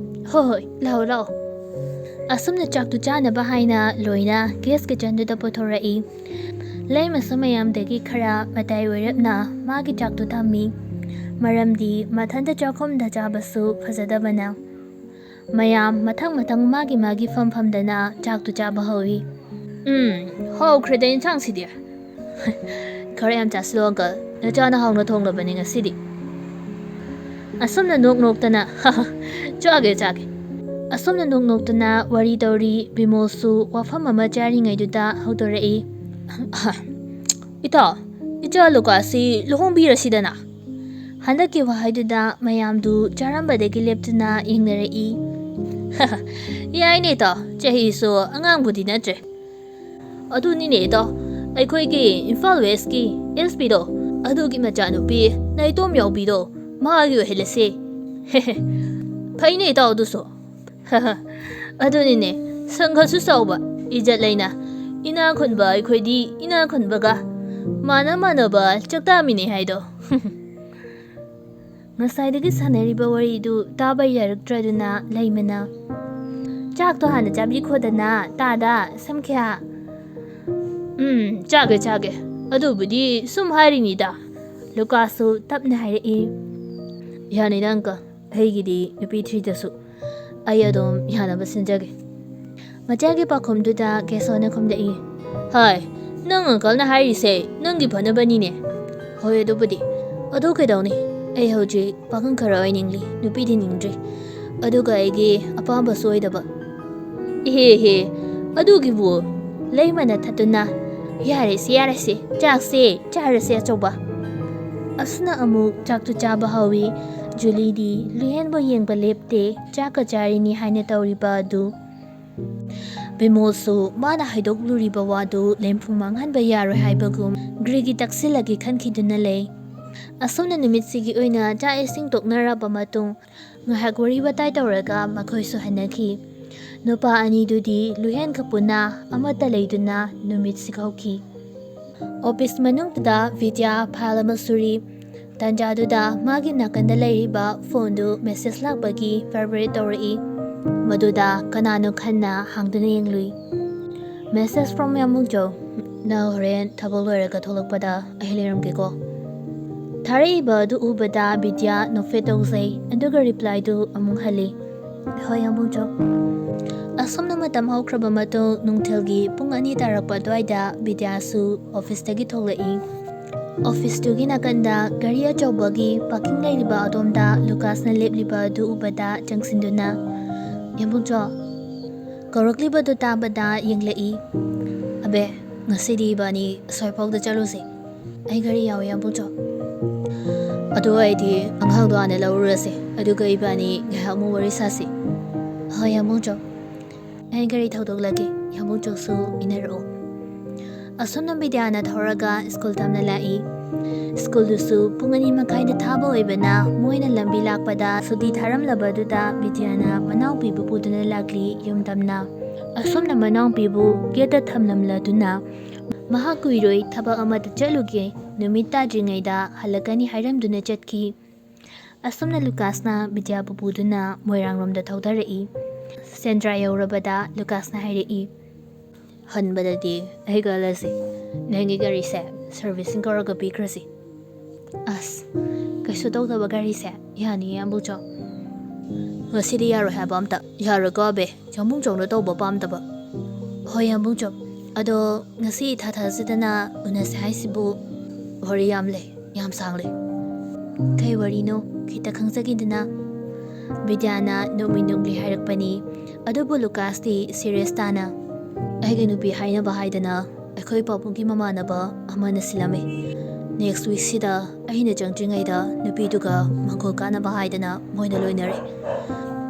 "ꯍꯣꯏ, ꯍꯣꯏ, ꯂꯥꯛꯑꯣ, ꯂꯥꯛꯑꯣ꯫" ꯑꯁꯨꯝꯅ ꯆꯥꯛꯇꯨ ꯆꯥꯅꯕ ꯍꯥꯏꯅ ꯂꯣꯏꯅ gas kitchenꯗꯨꯗ ꯄꯨꯊꯣꯔꯛꯏ꯫ ꯂꯩꯃꯁꯨ ꯃꯌꯥꯝꯗꯒꯤ ꯈꯔ ꯃꯇꯥꯏ ꯑꯣꯏꯔꯞꯅ ꯃꯥꯒꯤ ꯆꯥꯛꯇꯨ ꯊꯝꯃꯤ꯫ ꯃꯔꯝꯗꯤ ꯃꯊꯟꯇ ꯆꯥꯛꯈꯨꯝꯗ ꯆꯥꯕꯁꯨ ꯐꯖꯗꯕꯅ꯫ ꯃꯌꯥꯝ ꯃꯊꯪ ꯃꯊꯪ ꯃꯥꯒꯤ ꯃꯥꯒꯤ ꯐꯝ ꯐꯝꯗꯅ ꯆꯥꯛꯇꯨ ꯆꯥꯕ ꯍꯧꯏ꯫ "ꯎꯝ, ꯍꯥꯎꯈ꯭ꯔꯦꯗ ꯏꯟꯁꯥꯡꯁꯤꯗꯤ꯫" "ꯈꯔ ꯌꯥꯝ ꯆꯥꯁꯤꯜꯂꯣ uncle, ꯅꯆꯥꯅ ꯍꯥꯎꯅ ꯊꯣꯡꯂꯕꯅꯤ ꯉꯁꯤꯗꯤ꯫" ꯑꯁꯨꯝꯅ ꯅꯣꯛ ꯅꯣꯛꯇꯅ, "ꯆꯥꯒꯦ, ꯆꯥꯒꯦ꯫" ꯑꯁꯨꯝꯅ ꯅꯣꯛ ꯅꯣꯛꯇꯅ ꯋꯥꯔꯤ ꯇꯧꯔꯤ꯫ ꯕꯤꯃꯣꯜꯁꯨ ꯋꯥꯐꯝ ꯑꯃ ꯆꯥꯔꯤꯉꯩꯗꯨꯗ ꯍꯧꯗꯣꯔꯛꯏ, "ꯏꯇꯥꯎ, ꯏꯆꯥ ꯂꯨꯀꯥꯁꯤ ꯂꯨꯍꯣꯡꯕꯤꯔꯁꯤꯗꯅ꯫" ꯍꯟꯗꯛꯀꯤ ꯋꯥꯍꯩꯗꯨꯗ ꯃꯌꯥꯝꯗꯨ ꯆꯥꯔꯝꯕꯗꯒꯤ ꯂꯦꯞꯇꯨꯅ ꯌꯦꯡꯅꯔꯛꯏ꯫ "ꯌꯥꯏꯅꯦ ꯏꯇꯥꯎ, ꯆꯍꯤꯁꯨ ꯑꯉꯥꯡꯕꯨꯗꯤ ꯅꯠꯇ꯭ꯔꯦ꯫ ꯑꯗꯨꯅꯤꯅꯦ ꯏꯇꯥꯎ, ꯑꯩꯈꯣꯏꯒꯤ ꯏꯝꯐꯥꯜ Westꯀꯤ SP ꯗꯣ, ꯑꯗꯨꯒꯤ ꯃꯆꯥꯅꯨꯄꯤ ꯅꯥꯏꯇꯣꯝ ꯌꯥꯎꯕꯤꯗꯣ, ꯃꯥꯒꯤ ꯑꯣꯏꯍꯜꯂꯁꯦ꯫" ꯐꯩꯅꯦ ꯏꯇꯥꯎ ꯑꯗꯨꯁꯨ꯫ ꯑꯗꯨꯅꯤꯅꯦ, ꯁꯪꯒꯁꯨ ꯆꯥꯎꯕ, ꯏꯖꯠ ꯂꯩꯅ, ꯏꯅꯥ ꯈꯨꯟꯕ ꯑꯩꯈꯣꯏꯗꯤ ꯏꯅꯥ ꯈꯨꯟꯕꯒ ꯃꯥꯟꯅ ꯃꯥꯟꯅꯕ ꯆꯥꯛꯇꯥꯃꯤꯅꯦ ꯍꯥꯏꯗꯣ꯫ ꯉꯁꯥꯏꯗꯒꯤ ꯁꯥꯟꯅꯔꯤꯕ ꯋꯥꯔꯤꯗꯨ ꯇꯥꯕ ꯌꯥꯔꯛꯇ꯭ꯔꯗꯨꯅ ꯂꯩꯃꯅ, "ꯆꯥꯛꯇꯣ ꯍꯥꯟꯅ ꯆꯥꯕꯤꯈꯣꯗꯅ, ꯇꯥꯗ, ꯁꯝꯈ꯭ꯌꯥ꯫" "ꯎꯝ, ꯆꯥꯒꯦ, ꯆꯥꯒꯦ꯫ ꯑꯗꯨꯕꯨꯗꯤ ꯁꯨꯝ ꯍꯥꯏꯔꯤꯅꯤꯗ꯫" ꯂꯨꯀꯥꯁꯁꯨ ꯇꯞꯅ ꯍꯥꯏꯔꯛꯏ, "ꯌꯥꯅꯤꯗ, ꯑꯪꯀꯜ꯫ ꯑꯩꯒꯤꯗꯤ ꯅꯨꯄꯤ ꯊ꯭ꯔꯤꯗꯁꯨ ꯑꯩ ꯑꯗꯨꯝ ꯌꯥꯅꯕ ꯁꯤꯟꯖꯒꯦ꯫" ꯃꯆꯥꯒꯤ ꯄꯥꯎꯈꯨꯝꯗꯨꯗ ꯀꯦꯁꯣꯅ ꯈꯨꯝꯂꯛꯏ, "ꯍꯥꯏ, ꯅꯪ ꯑꯪꯀꯜꯅ ꯍꯥꯏꯔꯤꯁꯦ ꯅꯪꯒꯤ ꯐꯅꯕꯅꯤꯅꯦ꯫" "ꯍꯣꯏ, ꯑꯗꯨꯕꯨꯗꯤ꯫ ꯑꯗꯨ ꯀꯩꯗꯧꯅꯤ? ꯑꯩ ꯍꯧꯖꯤꯛ ꯄꯥꯈꯪ ꯈꯔ ꯑꯣꯏꯅꯤꯡꯂꯤ, ꯅꯨꯄꯤꯗꯤ ꯅꯤꯡꯗ꯭ꯔꯤ꯫ ꯑꯗꯨꯒ ꯑꯩꯒꯤ ꯑꯄꯥꯝꯕꯁꯨ ꯑꯣꯏꯗꯕ꯫" "ꯏꯍꯦ ꯏꯍꯦ, ꯑꯗꯨꯒꯤꯕꯨ?" ꯂꯩꯃꯅ ꯊꯠꯇꯨꯅ, "ꯌꯥꯔꯦꯁꯦ, ꯌꯥꯔꯦꯁꯦ, ꯆꯥꯛꯁꯦ ꯆꯥꯔꯁꯦ ꯑꯆꯧꯕ꯫" ꯑꯁꯨꯝꯅ ꯑꯃꯨꯛ ꯆꯥꯛꯇꯨ ꯆꯥꯕ ꯍꯧꯏ꯫ ꯖꯨꯂꯤꯗꯤ ꯂꯨꯍꯦꯟꯕꯨ ꯌꯦꯡꯕ ꯂꯦꯞꯇꯦ, ꯆꯥꯛꯀ ꯆꯥꯔꯤꯅꯤ ꯍꯥꯏꯅ ꯇꯧꯔꯤꯕ ꯑꯗꯨ꯫ ꯕꯤꯃꯣꯜꯁꯨ ꯃꯥꯅ ꯍꯥꯏꯗꯣꯛꯂꯨꯔꯤꯕ ꯋꯥꯗꯨ ꯂꯦꯝꯐꯨ ꯃꯥꯡꯍꯟꯕ ꯌꯥꯔꯣꯏ ꯍꯥꯏꯕꯒꯨꯝ ꯒ꯭ꯔꯤꯒꯤ ꯇꯛꯁꯤꯜꯂꯒꯦ ꯈꯟꯈꯤꯗꯨꯅ ꯂꯩ꯫ ꯑꯁꯨꯝꯅ ꯅꯨꯃꯤꯠꯁꯤꯒꯤ ꯑꯣꯏꯅ ꯆꯥꯛ ꯏꯁꯤꯡ ꯇꯣꯛꯅꯔꯕ ꯃꯇꯨꯡ, ꯉꯥꯏꯍꯥꯛ ꯋꯥꯔꯤ ꯋꯥꯇꯥꯏ ꯇꯧꯔꯒ ꯃꯈꯣꯏꯁꯨ ꯍꯟꯅꯈꯤ꯫ ꯅꯨꯄꯥ ꯑꯅꯤꯗꯨꯗꯤ ꯂꯨꯍꯦꯟ ꯈꯄꯨꯅ ꯑꯃꯠꯇ ꯂꯩꯗꯨꯅ ꯅꯨꯃꯤꯠꯁꯤ ꯍꯧꯈꯤ꯫ ꯑꯣꯐꯤꯁ ꯃꯅꯨꯡꯗꯨꯗ ꯕꯤꯗ꯭ꯌꯥ ꯐꯥꯏꯜ ꯑꯃ ꯁꯨꯔꯤ꯫ ꯇꯥꯟꯖꯥꯗꯨꯗ ꯃꯥꯒꯤ ꯅꯥꯀꯟꯗ ꯂꯩꯔꯤꯕ ꯐꯣꯟꯗꯨ ꯃꯦꯁꯦꯖ ꯂꯥꯛꯄꯒꯤ ꯚꯥꯏꯕ꯭ꯔꯦꯠ ꯇꯧꯔꯛꯏ꯫ ꯃꯗꯨꯗ ꯀꯅꯥꯅꯣ ꯈꯟꯅ ꯍꯥꯡꯗꯨꯅ ꯌꯦꯡꯂꯨꯏ꯫ "Message from ꯌꯥꯝꯕꯨꯡꯖꯧ꯫ ꯅꯪ ꯍꯣꯔꯦꯟ ꯊꯕꯛ ꯂꯣꯏꯔꯒ ꯊꯣꯛꯂꯛꯄꯗ ꯑꯩ ꯂꯩꯔꯝꯒꯦꯀꯣ꯫" ꯊꯥꯔꯛꯏꯕ ꯑꯗꯨ ꯎꯕꯗ ꯕꯤꯗ꯭ꯌꯥ ꯅꯣꯛꯐꯦꯠ ꯇꯧꯖꯩ, ꯑꯗꯨꯒ ꯔꯤꯄ꯭ꯂꯥꯏꯗꯨ ꯑꯃꯨꯛ ꯍꯜꯂꯤ, "ꯍꯣꯏ, ꯌꯥꯝꯕꯨꯡꯖꯧ꯫" ꯑꯁꯨꯝꯅ ꯃꯇꯝ ꯍꯧꯈ꯭ꯔꯕ ꯃꯇꯨꯡ ꯅꯨꯡꯊꯤꯜꯒꯤ ꯄꯨꯡ ꯑꯅꯤ ꯇꯥꯔꯛꯄ ꯑꯗꯨꯋꯥꯏꯗ ꯕꯤꯗ꯭ꯌꯥꯁꯨ ꯑꯣꯐꯤꯁꯇꯒꯤ ꯊꯣꯛꯂꯛꯏ꯫ ꯑꯣꯐꯤꯁꯇꯨꯒꯤ ꯅꯥꯀꯟꯗ ꯒꯥꯔꯤ ꯑꯆꯧꯕꯒꯤ ꯄꯥꯔꯀꯤꯡ ꯂꯩꯔꯤꯕ ꯑꯗꯣꯝꯗ ꯂꯨꯀꯥꯁꯅ ꯂꯦꯞꯂꯤꯕ ꯑꯗꯨ ꯎꯕꯗ ꯆꯪꯁꯤꯟꯗꯨꯅ, "ꯌꯥꯝꯕꯨꯡꯖꯧ?" ꯀꯧꯔꯛꯂꯤꯕꯗꯨ ꯇꯥꯕꯗ ꯌꯦꯡꯂꯛꯏ꯫ "ꯑꯕꯦ, ꯉꯁꯤꯗꯤ ꯏꯕꯥꯅꯤ ꯑꯁ꯭ꯋꯥꯏꯐꯥꯎꯗ ꯆꯠꯂꯨꯁꯤ꯫ ꯑꯩ ꯒꯥꯔꯤ ꯌꯥꯎꯏ, ꯌꯥꯝꯕꯨꯡꯖꯧ꯫" "ꯑꯗꯨ ꯑꯣꯏꯔꯗꯤ ꯑꯉꯥꯡꯗꯣ ꯍꯥꯟꯅ ꯂꯧꯔꯨꯔꯁꯤ, ꯑꯗꯨꯒ ꯏꯕꯥꯅꯤ ꯉꯥꯏꯍꯥꯛ ꯑꯃꯨꯛ ꯋꯥꯔꯤ ꯁꯥꯁꯤ꯫" "ꯍꯣꯏ, ꯌꯥꯝꯕꯨꯡꯖꯧ꯫ ꯑꯩ ꯒꯥꯔꯤ ꯊꯧꯗꯣꯛꯂꯒꯦ, ꯌꯥꯝꯕꯨꯡꯖꯧꯁꯨ ꯏꯟꯅꯔꯛꯎ꯫" ꯑꯁꯨꯝꯅ ꯕꯤꯗ꯭ꯌꯥꯅ ꯊꯧꯔꯒ ꯁ꯭ꯀꯨꯜ ꯇꯝꯅ ꯂꯥꯛꯏ꯫ ꯁ꯭ꯀꯨꯜꯗꯨꯁꯨ ꯄꯨꯡ ꯑꯅꯤ ꯃꯈꯥꯏꯗ ꯊꯥꯕ ꯑꯣꯏꯕꯅ ꯃꯣꯏꯅ ꯂꯝꯕꯤ ꯂꯥꯛꯄꯗ ꯁꯨꯇꯤ ꯊꯥꯔꯝꯂꯕꯗꯨꯗ ꯕꯤꯗ꯭ꯌꯥꯅ ꯃꯅꯥꯎꯄꯤꯕꯨ ꯄꯨꯗꯨꯅ ꯂꯥꯛꯂꯤ ꯌꯨꯝ ꯇꯝꯅ꯫ ꯑꯁꯨꯝꯅ ꯃꯅꯥꯎꯄꯤꯕꯨ ꯒꯦꯠꯇ ꯊꯝꯂꯝꯂꯗꯨꯅ ꯃꯍꯥꯛ ꯀꯨꯏꯔꯣꯏ ꯊꯕꯛ ꯑꯃꯗ ꯆꯠꯂꯨꯒꯦ, ꯅꯨꯃꯤꯠ ꯇꯥꯗ꯭ꯔꯤꯉꯩꯗ ꯍꯜꯂꯛꯀꯅꯤ ꯍꯥꯏꯔꯝꯗꯨꯅ ꯆꯠꯈꯤ꯫ ꯑꯁꯨꯝꯅ ꯂꯨꯀꯥꯁꯅ ꯕꯤꯗ꯭ꯌꯥꯕꯨ ꯄꯨꯗꯨꯅ ꯃꯣꯏꯔꯥꯡꯂꯣꯝꯗ ꯊꯧꯊꯔꯛꯏ꯫ ꯁꯦꯟꯗ꯭ꯔꯥ ꯌꯧꯔꯕꯗ ꯂꯨꯀꯥꯁꯅ ꯍꯥꯏꯔꯛꯏ, "ꯍꯟꯕꯗꯗꯤ ꯑꯩꯒ ꯍꯜꯂꯁꯤ꯫ ꯅꯪꯒꯤ ꯒꯥꯔꯤꯁꯦ ꯁꯔꯚꯤꯁꯤꯡ ꯀꯧꯔꯒ ꯄꯤꯈ꯭ꯔꯁꯤ꯫" "ꯑꯁ, ꯀꯩꯁꯨ ꯇꯧꯗꯕ ꯒꯥꯔꯤꯁꯦ ꯌꯥꯅꯤꯌꯦ ꯌꯥꯝꯕꯨꯡꯆꯧ꯫ ꯉꯁꯤꯗꯤ ꯌꯥꯔꯣꯏ ꯍꯥꯏꯕ ꯑꯝꯇ ꯌꯥꯔꯣꯏꯀꯣ ꯑꯕꯦ꯫ ꯌꯥꯝꯕꯨꯡꯆꯧꯅ ꯇꯧꯕ ꯄꯥꯝꯗꯕ꯫" "ꯍꯣꯏ ꯌꯥꯝꯕꯨꯡꯆꯧ, ꯑꯗꯣ ꯉꯁꯤ ꯏꯊꯥ ꯊꯥꯖꯗꯅ ꯎꯅꯁꯦ ꯍꯥꯏꯁꯤꯕꯨ ꯋꯥꯔꯤ ꯌꯥꯝ ꯂꯩ, ꯌꯥꯝ ꯁꯥꯡꯂꯦ꯫" "ꯀꯩ ꯋꯥꯔꯤꯅꯣ? ꯈꯤꯇ ꯈꯪꯖꯒꯦꯗꯅ꯫" ꯕꯤꯗ꯭ꯌꯥꯅ ꯅꯣꯛꯃꯤ ꯅꯣꯛꯂꯤ ꯍꯥꯏꯔꯛꯄꯅꯤ꯫ ꯑꯗꯨꯕꯨ ꯂꯨꯀꯥꯁꯇꯤ ꯁꯤꯔꯤꯌꯁ ꯇꯥꯅ, "ꯑꯩꯒꯤ ꯅꯨꯄꯤ ꯍꯥꯏꯅꯕ ꯍꯥꯏꯗꯅ ꯑꯩꯈꯣꯏ ꯄꯥꯕꯨꯡꯒꯤ ꯃꯃꯥꯟꯅꯕ ꯑꯃꯅ ꯁꯤꯜꯂꯝꯃꯤ꯫ ꯅꯦꯛꯁ ꯋꯤꯛꯁꯤꯗ ꯑꯩꯅ ꯆꯪꯗ꯭ꯔꯤꯉꯩꯗ ꯅꯨꯄꯤꯗꯨꯒ ꯃꯪꯒꯣꯜ ꯀꯥꯅꯕ ꯍꯥꯏꯗꯅ ꯃꯣꯏꯅ ꯂꯣꯏꯅꯔꯦ꯫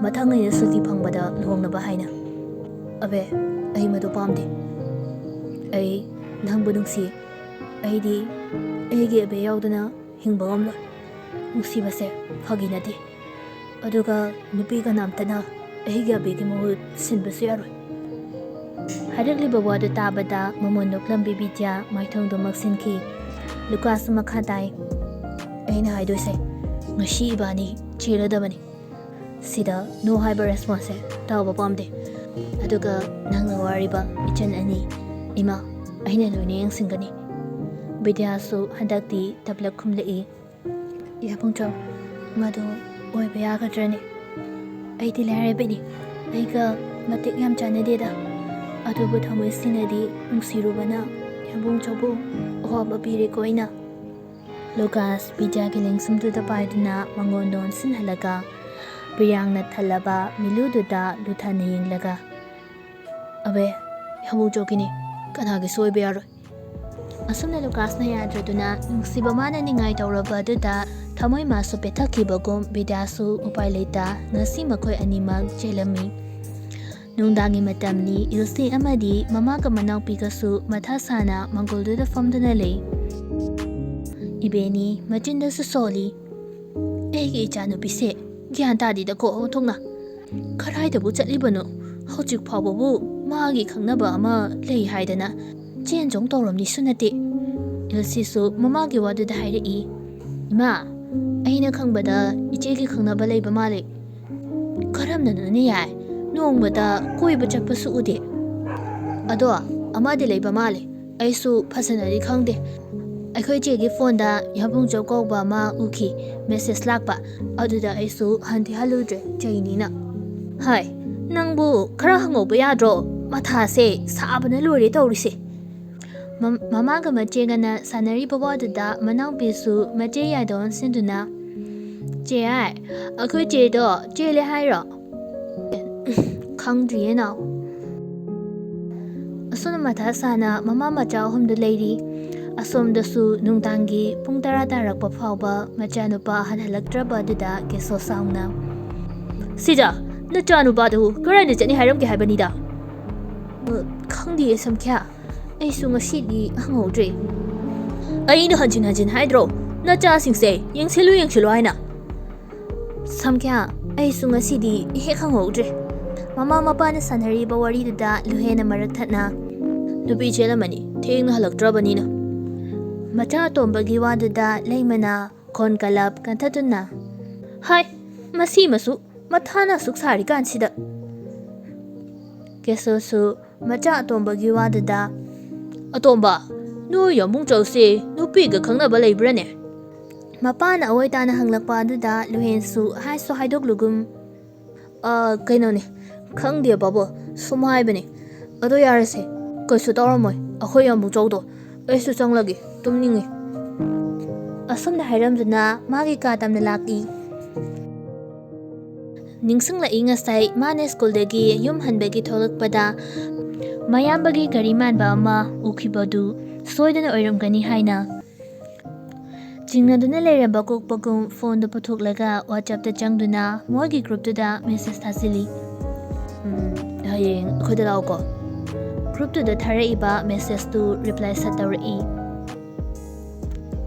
ꯃꯊꯪ ꯑꯩꯅ ꯁꯨꯇꯤ ꯐꯪꯕꯗ ꯂꯨꯍꯣꯡꯅꯕ ꯍꯥꯏꯅ꯫" "ꯑꯕꯦ, ꯑꯩ ꯃꯗꯨ ꯄꯥꯝꯗꯦ꯫ ꯑꯩ ꯅꯪꯕꯨ ꯅꯨꯡꯁꯤ꯫ ꯑꯩꯗꯤ ꯑꯩꯒꯤ ꯑꯕꯦ ꯌꯥꯎꯗꯅ ꯍꯤꯡꯕ ꯉꯝꯂꯣꯏ꯫ ꯅꯨꯡꯁꯤꯕꯁꯦ ꯐꯥꯒꯤ ꯅꯠꯇꯦ꯫ ꯑꯗꯨꯒ ꯅꯨꯄꯤ ꯀꯅꯥꯝꯇꯅ ꯑꯩꯒꯤ ꯑꯕꯦꯒꯤ ꯃꯍꯨꯠ ꯁꯤꯟꯕꯁꯨ ꯌꯥꯔꯣꯏ꯫" ꯍꯥꯏꯔꯛꯂꯤꯕ ꯋꯥꯗꯨ ꯇꯥꯕꯗ ꯃꯃꯣꯟ ꯅꯣꯛꯂꯝꯕꯤ ꯕꯤꯗ꯭ꯌꯥ ꯃꯥꯏꯊꯣꯡꯗꯨ ꯃꯛꯁꯤꯟꯈꯤ꯫ ꯂꯨꯀꯥꯁꯁꯨ ꯃꯈꯥ ꯇꯥꯏ, "ꯑꯩꯅ ꯍꯥꯏꯗꯣꯏꯁꯦ, ꯉꯁꯤ ꯏꯕꯥꯅꯤ ꯆꯦꯜꯂꯗꯕꯅꯤ꯫ ꯁꯤꯗ ꯅꯣ ꯍꯥꯏꯕ ꯔꯦꯁꯄꯣꯟꯁꯁꯦ ꯇꯥꯕ ꯄꯥꯝꯗꯦ꯫ ꯑꯗꯨꯒ ꯅꯪꯅ ꯋꯥꯔꯤꯕ ꯏꯆꯟ ꯑꯅꯤ, ꯏꯃꯥ, ꯑꯩꯅ ꯂꯣꯏꯅ ꯌꯦꯡꯁꯤꯟꯒꯅꯤ꯫" ꯕꯤꯗ꯭ꯌꯥꯁꯨ ꯍꯟꯗꯛꯇꯤ ꯇꯞꯂꯞ ꯈꯨꯝꯂꯛꯏ꯫ "ꯌꯥꯕꯨꯡꯆꯧ, ꯃꯗꯨ ꯑꯣꯏꯕ ꯌꯥꯒꯗ꯭ꯔꯅꯦ? ꯑꯩꯗꯤ ꯂꯥꯏꯔꯕꯅꯤ, ꯑꯩꯒ ꯃꯇꯤꯛ ꯌꯥꯝ ꯆꯥꯟꯅꯗꯦꯗ꯫ ꯑꯗꯨꯕꯨ ꯊꯃꯣꯏ ꯁꯦꯡꯅꯗꯤ ꯅꯨꯡꯁꯤꯔꯨꯕꯅ ꯌꯥꯕꯨꯡꯆꯧꯕꯨ ꯑꯋꯥꯕ ꯄꯤꯔꯦꯀꯣ ꯑꯩꯅ꯫" ꯂꯨꯀꯥꯁ ꯕꯤꯗ꯭ꯌꯥꯒꯤ ꯂꯦꯡꯁꯨꯝꯗꯨꯗ ꯄꯥꯏꯗꯨꯅ ꯃꯉꯣꯟꯗ ꯑꯣꯟꯁꯤꯟꯍꯜꯂꯒ ꯕꯤꯔꯥꯡꯅ ꯊꯜꯂꯕ ꯃꯤꯂꯨꯗꯨꯗ ꯂꯨꯊꯅ ꯌꯦꯡꯂꯒ, "ꯑꯕꯦ, ꯌꯥꯕꯨꯡꯆꯧꯒꯤꯅꯤ, ꯀꯅꯥꯒꯤꯁꯨ ꯑꯣꯏꯕ ꯌꯥꯔꯣꯏ꯫" ꯑꯁꯨꯝꯅ ꯂꯨꯀꯥꯁꯅ ꯌꯥꯗ꯭ꯔꯗꯨꯅ ꯅꯨꯡꯁꯤꯕ ꯃꯥꯅ ꯅꯤꯡꯉꯥꯏ ꯇꯧꯔꯕ ꯑꯗꯨꯗ ꯊꯃꯣꯏ ꯃꯥꯁꯨ ꯄꯦꯊꯛꯈꯤꯕꯒꯨꯝ ꯕꯤꯗ꯭ꯌꯥꯁꯨ ꯎꯄꯥꯏ ꯂꯩꯇ ꯉꯁꯤ ꯃꯈꯣꯏ ꯑꯅꯤꯃꯛ ꯆꯦꯜꯂꯝꯃꯤ꯫ ꯅꯨꯡꯗꯥꯡꯒꯤ ꯃꯇꯝꯅꯤ꯫ ꯏꯜꯁꯤ ꯑꯃꯗꯤ ꯃꯃꯥꯒ ꯃꯅꯥꯎꯄꯤꯒꯁꯨ ꯃꯊꯥ ꯁꯥꯅ ꯃꯪꯒꯣꯜꯗꯨꯗ ꯐꯝꯗꯨꯅ ꯂꯩ꯫ ꯏꯕꯦꯅꯤ ꯃꯆꯤꯟꯗꯁꯨ ꯁꯣꯜꯂꯤ꯫ "ꯑꯩꯒꯤ ꯏꯆꯥꯅꯨꯄꯤꯁꯦ ꯒ꯭ꯌꯥꯟ ꯇꯥꯗꯦꯗꯀꯣ ꯑꯣꯟꯊꯣꯛꯅ꯫ ꯀꯗꯥꯏꯗꯕꯨ ꯆꯠꯂꯤꯕꯅꯣ? ꯍꯧꯖꯤꯛ ꯐꯥꯎꯕꯕꯨ ꯃꯥꯒꯤ ꯈꯪꯅꯕ ꯑꯃ ꯂꯩ ꯍꯥꯏꯗꯅ ꯆꯦꯟ ꯆꯣꯡ ꯇꯧꯔꯝꯅꯤꯁꯨ ꯅꯠꯇꯦ"꯫ ꯏꯜꯁꯤꯁꯨ ꯃꯃꯥꯒꯤ ꯋꯥꯗꯨꯗ ꯍꯥꯏꯔꯛꯏ꯫ "ꯏꯃꯥ, ꯑꯩꯅ ꯈꯪꯕꯗ ꯏꯆꯦꯒꯤ ꯈꯪꯅꯕ ꯂꯩꯕ ꯃꯥꯜꯂꯦ꯫ ꯀꯔꯝꯅꯅꯣꯅꯦ ꯌꯥꯏ? ꯅꯣꯡꯃꯇ ꯀꯣꯏꯕ ꯆꯠꯄꯁꯨ ꯎꯗꯦ꯫ ꯑꯗꯣ ꯑꯃꯗꯤ ꯂꯩꯕ ꯃꯥꯜꯂꯦ꯫ ꯑꯩꯁꯨ ꯐꯖꯅꯗꯤ ꯈꯪꯗꯦ꯫ ꯑꯩꯈꯣꯏ ꯆꯦꯒꯤ ꯐꯣꯟꯗ ꯌꯥꯕꯨꯡꯆꯧ ꯀꯧꯕ ꯑꯃ ꯎꯈꯤ, ꯃꯦꯁꯦꯖ ꯂꯥꯛꯄ꯫ ꯑꯗꯨꯗ ꯑꯩꯁꯨ ꯍꯟꯗꯤ ꯍꯜꯂꯨꯗ꯭ꯔꯦ, ꯆꯩꯅꯤꯅ"꯫ "ꯍꯥꯏ, ꯅꯪꯕꯨ ꯈꯔ ꯍꯪꯍꯧꯕ ꯌꯥꯗ꯭ꯔꯣ? ꯃꯊꯥꯁꯦ ꯁꯥꯕꯅ ꯂꯣꯏꯔꯦ ꯇꯧꯔꯤꯁꯦ"꯫ ꯃꯝ-, ꯃꯃꯥꯒ ꯃꯆꯦꯒꯅ ꯁꯥꯟꯅꯔꯤꯕ ꯋꯥꯗꯨꯗ ꯃꯅꯥꯎꯄꯤꯁꯨ ꯃꯆꯦ ꯌꯥꯏꯗ ꯑꯣꯟꯁꯤꯟꯗꯨꯅ, "ꯆꯦ ꯌꯥꯏ, ꯑꯩꯈꯣꯏ ꯆꯦꯗꯣ ꯆꯦꯜꯂꯦ ꯍꯥꯏꯔꯣ?" "ꯈꯪꯗ꯭ꯔꯤꯌꯦ ꯅꯥꯎ"꯫ ꯑꯁꯣꯝꯗ ꯃꯊꯥ ꯁꯥꯅ ꯃꯃꯥ ꯃꯆꯥ ꯑꯍꯨꯝꯗꯨ ꯂꯩꯔꯤ꯫ ꯑꯁꯣꯝꯗꯁꯨ ꯅꯨꯡꯗꯥꯡꯒꯤ ꯄꯨꯡ ꯇꯔꯥ ꯇꯥꯔꯛꯄ ꯐꯥꯎꯕ ꯃꯆꯥꯅꯨꯄꯥ ꯍꯟꯍꯜꯂꯛꯇ꯭ꯔꯕ ꯑꯗꯨꯗ ꯀꯦꯁꯣ ꯁꯥꯎꯅ, "ꯁꯤꯖ, ꯅꯆꯥꯅꯨꯄꯥꯗꯨ ꯀꯔꯥꯏꯗ ꯆꯠꯅꯤ ꯍꯥꯏꯔꯝꯒꯦ ꯍꯥꯏꯕꯅꯤꯗ?" "ꯑ, ꯈꯪꯗꯤꯌꯦ ꯁꯝꯈ꯭ꯌꯥ, ꯑꯩꯁꯨ ꯉꯁꯤꯗꯤ ꯍꯪꯍꯧꯗ꯭ꯔꯦ"꯫ "ꯑꯩꯅ ꯍꯟꯖꯤꯟ ꯍꯟꯖꯤꯟ ꯍꯥꯏꯗ꯭ꯔꯣ, ꯅꯆꯥꯁꯤꯡꯁꯦ ꯌꯦꯡꯁꯤꯜꯂꯨ ꯌꯦꯡꯁꯤꯜꯂꯨ ꯍꯥꯏꯅ?" "ꯁꯝꯈ꯭ꯌꯥ, ꯑꯩꯁꯨ ꯉꯁꯤꯗꯤ ꯍꯦꯛ ꯍꯪꯍꯧꯗ꯭ꯔꯦ"꯫ ꯃꯃꯥ ꯃꯄꯥꯅ ꯁꯥꯟꯅꯔꯤꯕ ꯋꯥꯔꯤꯗꯨꯗ ꯂꯨꯍꯦꯟꯅ ꯃꯔꯛ ꯊꯠꯅ, "ꯅꯨꯄꯤ ꯆꯦꯜꯂꯝꯃꯅꯤ, ꯊꯦꯡꯅ ꯍꯜꯂꯛꯇ꯭ꯔꯕꯅꯤꯅ"꯫ ꯃꯆꯥ ꯑꯇꯣꯝꯕꯒꯤ ꯋꯥꯗꯨꯗ ꯂꯩꯃꯅ ꯈꯣꯟ ꯀꯂꯞ ꯀꯟꯊꯠꯇꯨꯅ, "ꯍꯥꯏ, ꯃꯁꯤ ꯃꯁꯨ ꯃꯊꯥꯅ ꯑꯁꯨꯛ ꯁꯥꯔꯤꯀꯥꯟꯁꯤꯗ"꯫ ꯀꯦꯁꯣꯁꯨ ꯃꯆꯥ ꯑꯇꯣꯝꯕꯒꯤ ꯋꯥꯗꯨꯗ, "ꯑꯇꯣꯝꯕ, ꯅꯣꯏ ꯌꯥꯝꯕꯨꯡ ꯆꯧꯁꯦ ꯅꯨꯄꯤꯒ ꯈꯪꯅꯕ ꯂꯩꯕ꯭ꯔꯥꯅꯦ?" ꯃꯄꯥꯅ ꯑꯋꯣꯏ ꯇꯥꯅ ꯍꯪꯂꯛꯄ ꯑꯗꯨꯗ ꯂꯨꯍꯦꯟꯁꯨ ꯍꯥꯏꯁꯨ ꯍꯥꯏꯗꯣꯛꯂꯨꯒꯨꯝ, "ꯑ, ꯀꯩꯅꯣꯅꯦ, ꯈꯪꯗꯦ ꯕꯥꯕꯣ, ꯁꯨꯝ ꯍꯥꯏꯕꯅꯦ꯫ ꯑꯗꯣ ꯌꯥꯔꯦꯁꯦ, ꯀꯩꯁꯨ ꯇꯧꯔꯝꯃꯣꯏ ꯑꯩꯈꯣꯏ ꯌꯥꯝꯕꯨꯡ ꯆꯧꯗꯣ꯫ ꯑꯩꯁꯨ ꯆꯪꯂꯒꯦ, ꯇꯨꯝꯅꯤꯡꯉꯦ"꯫ ꯑꯁꯨꯝꯅ ꯍꯥꯏꯔꯝꯗꯨꯅ ꯃꯥꯒꯤ ꯀꯥ ꯇꯝꯅ ꯂꯥꯛꯏ꯫ ꯅꯤꯡꯁꯤꯡꯂꯛꯏ ꯉꯁꯥꯏ ꯃꯥꯅ ꯁ꯭ꯀꯨꯜꯗꯒꯤ ꯌꯨꯝ ꯍꯟꯕꯒꯤ ꯊꯣꯛꯂꯛꯄꯗ ꯃꯌꯥꯝꯕꯒꯤ ꯒꯥꯔꯤ ꯃꯥꯟꯕ ꯑꯃ ꯎꯈꯤꯕꯗꯨ ꯁꯣꯏꯗꯅ ꯑꯣꯏꯔꯝꯒꯅꯤ ꯍꯥꯏꯅ꯫ ꯆꯤꯡꯅꯗꯨꯅ ꯂꯩꯔꯝꯕ ꯀꯣꯛꯄꯒꯨꯝ ꯐꯣꯟꯗꯨ ꯄꯨꯊꯣꯛꯂꯒ WhatsApp-ꯇ ꯆꯪꯗꯨꯅ ꯃꯣꯏꯒꯤ group-ꯇꯨꯗ message ꯊꯥꯖꯤꯜꯂꯤ꯫ "ꯎꯝ, ꯍꯌꯦꯡ ꯑꯩꯈꯣꯏꯗ ꯂꯥꯛꯑꯣꯀꯣ"꯫ Group-ꯇꯨꯗ ꯊꯥꯔꯛꯏꯕ message-ꯇꯨ reply ꯁꯠ ꯇꯧꯔꯛꯏ꯫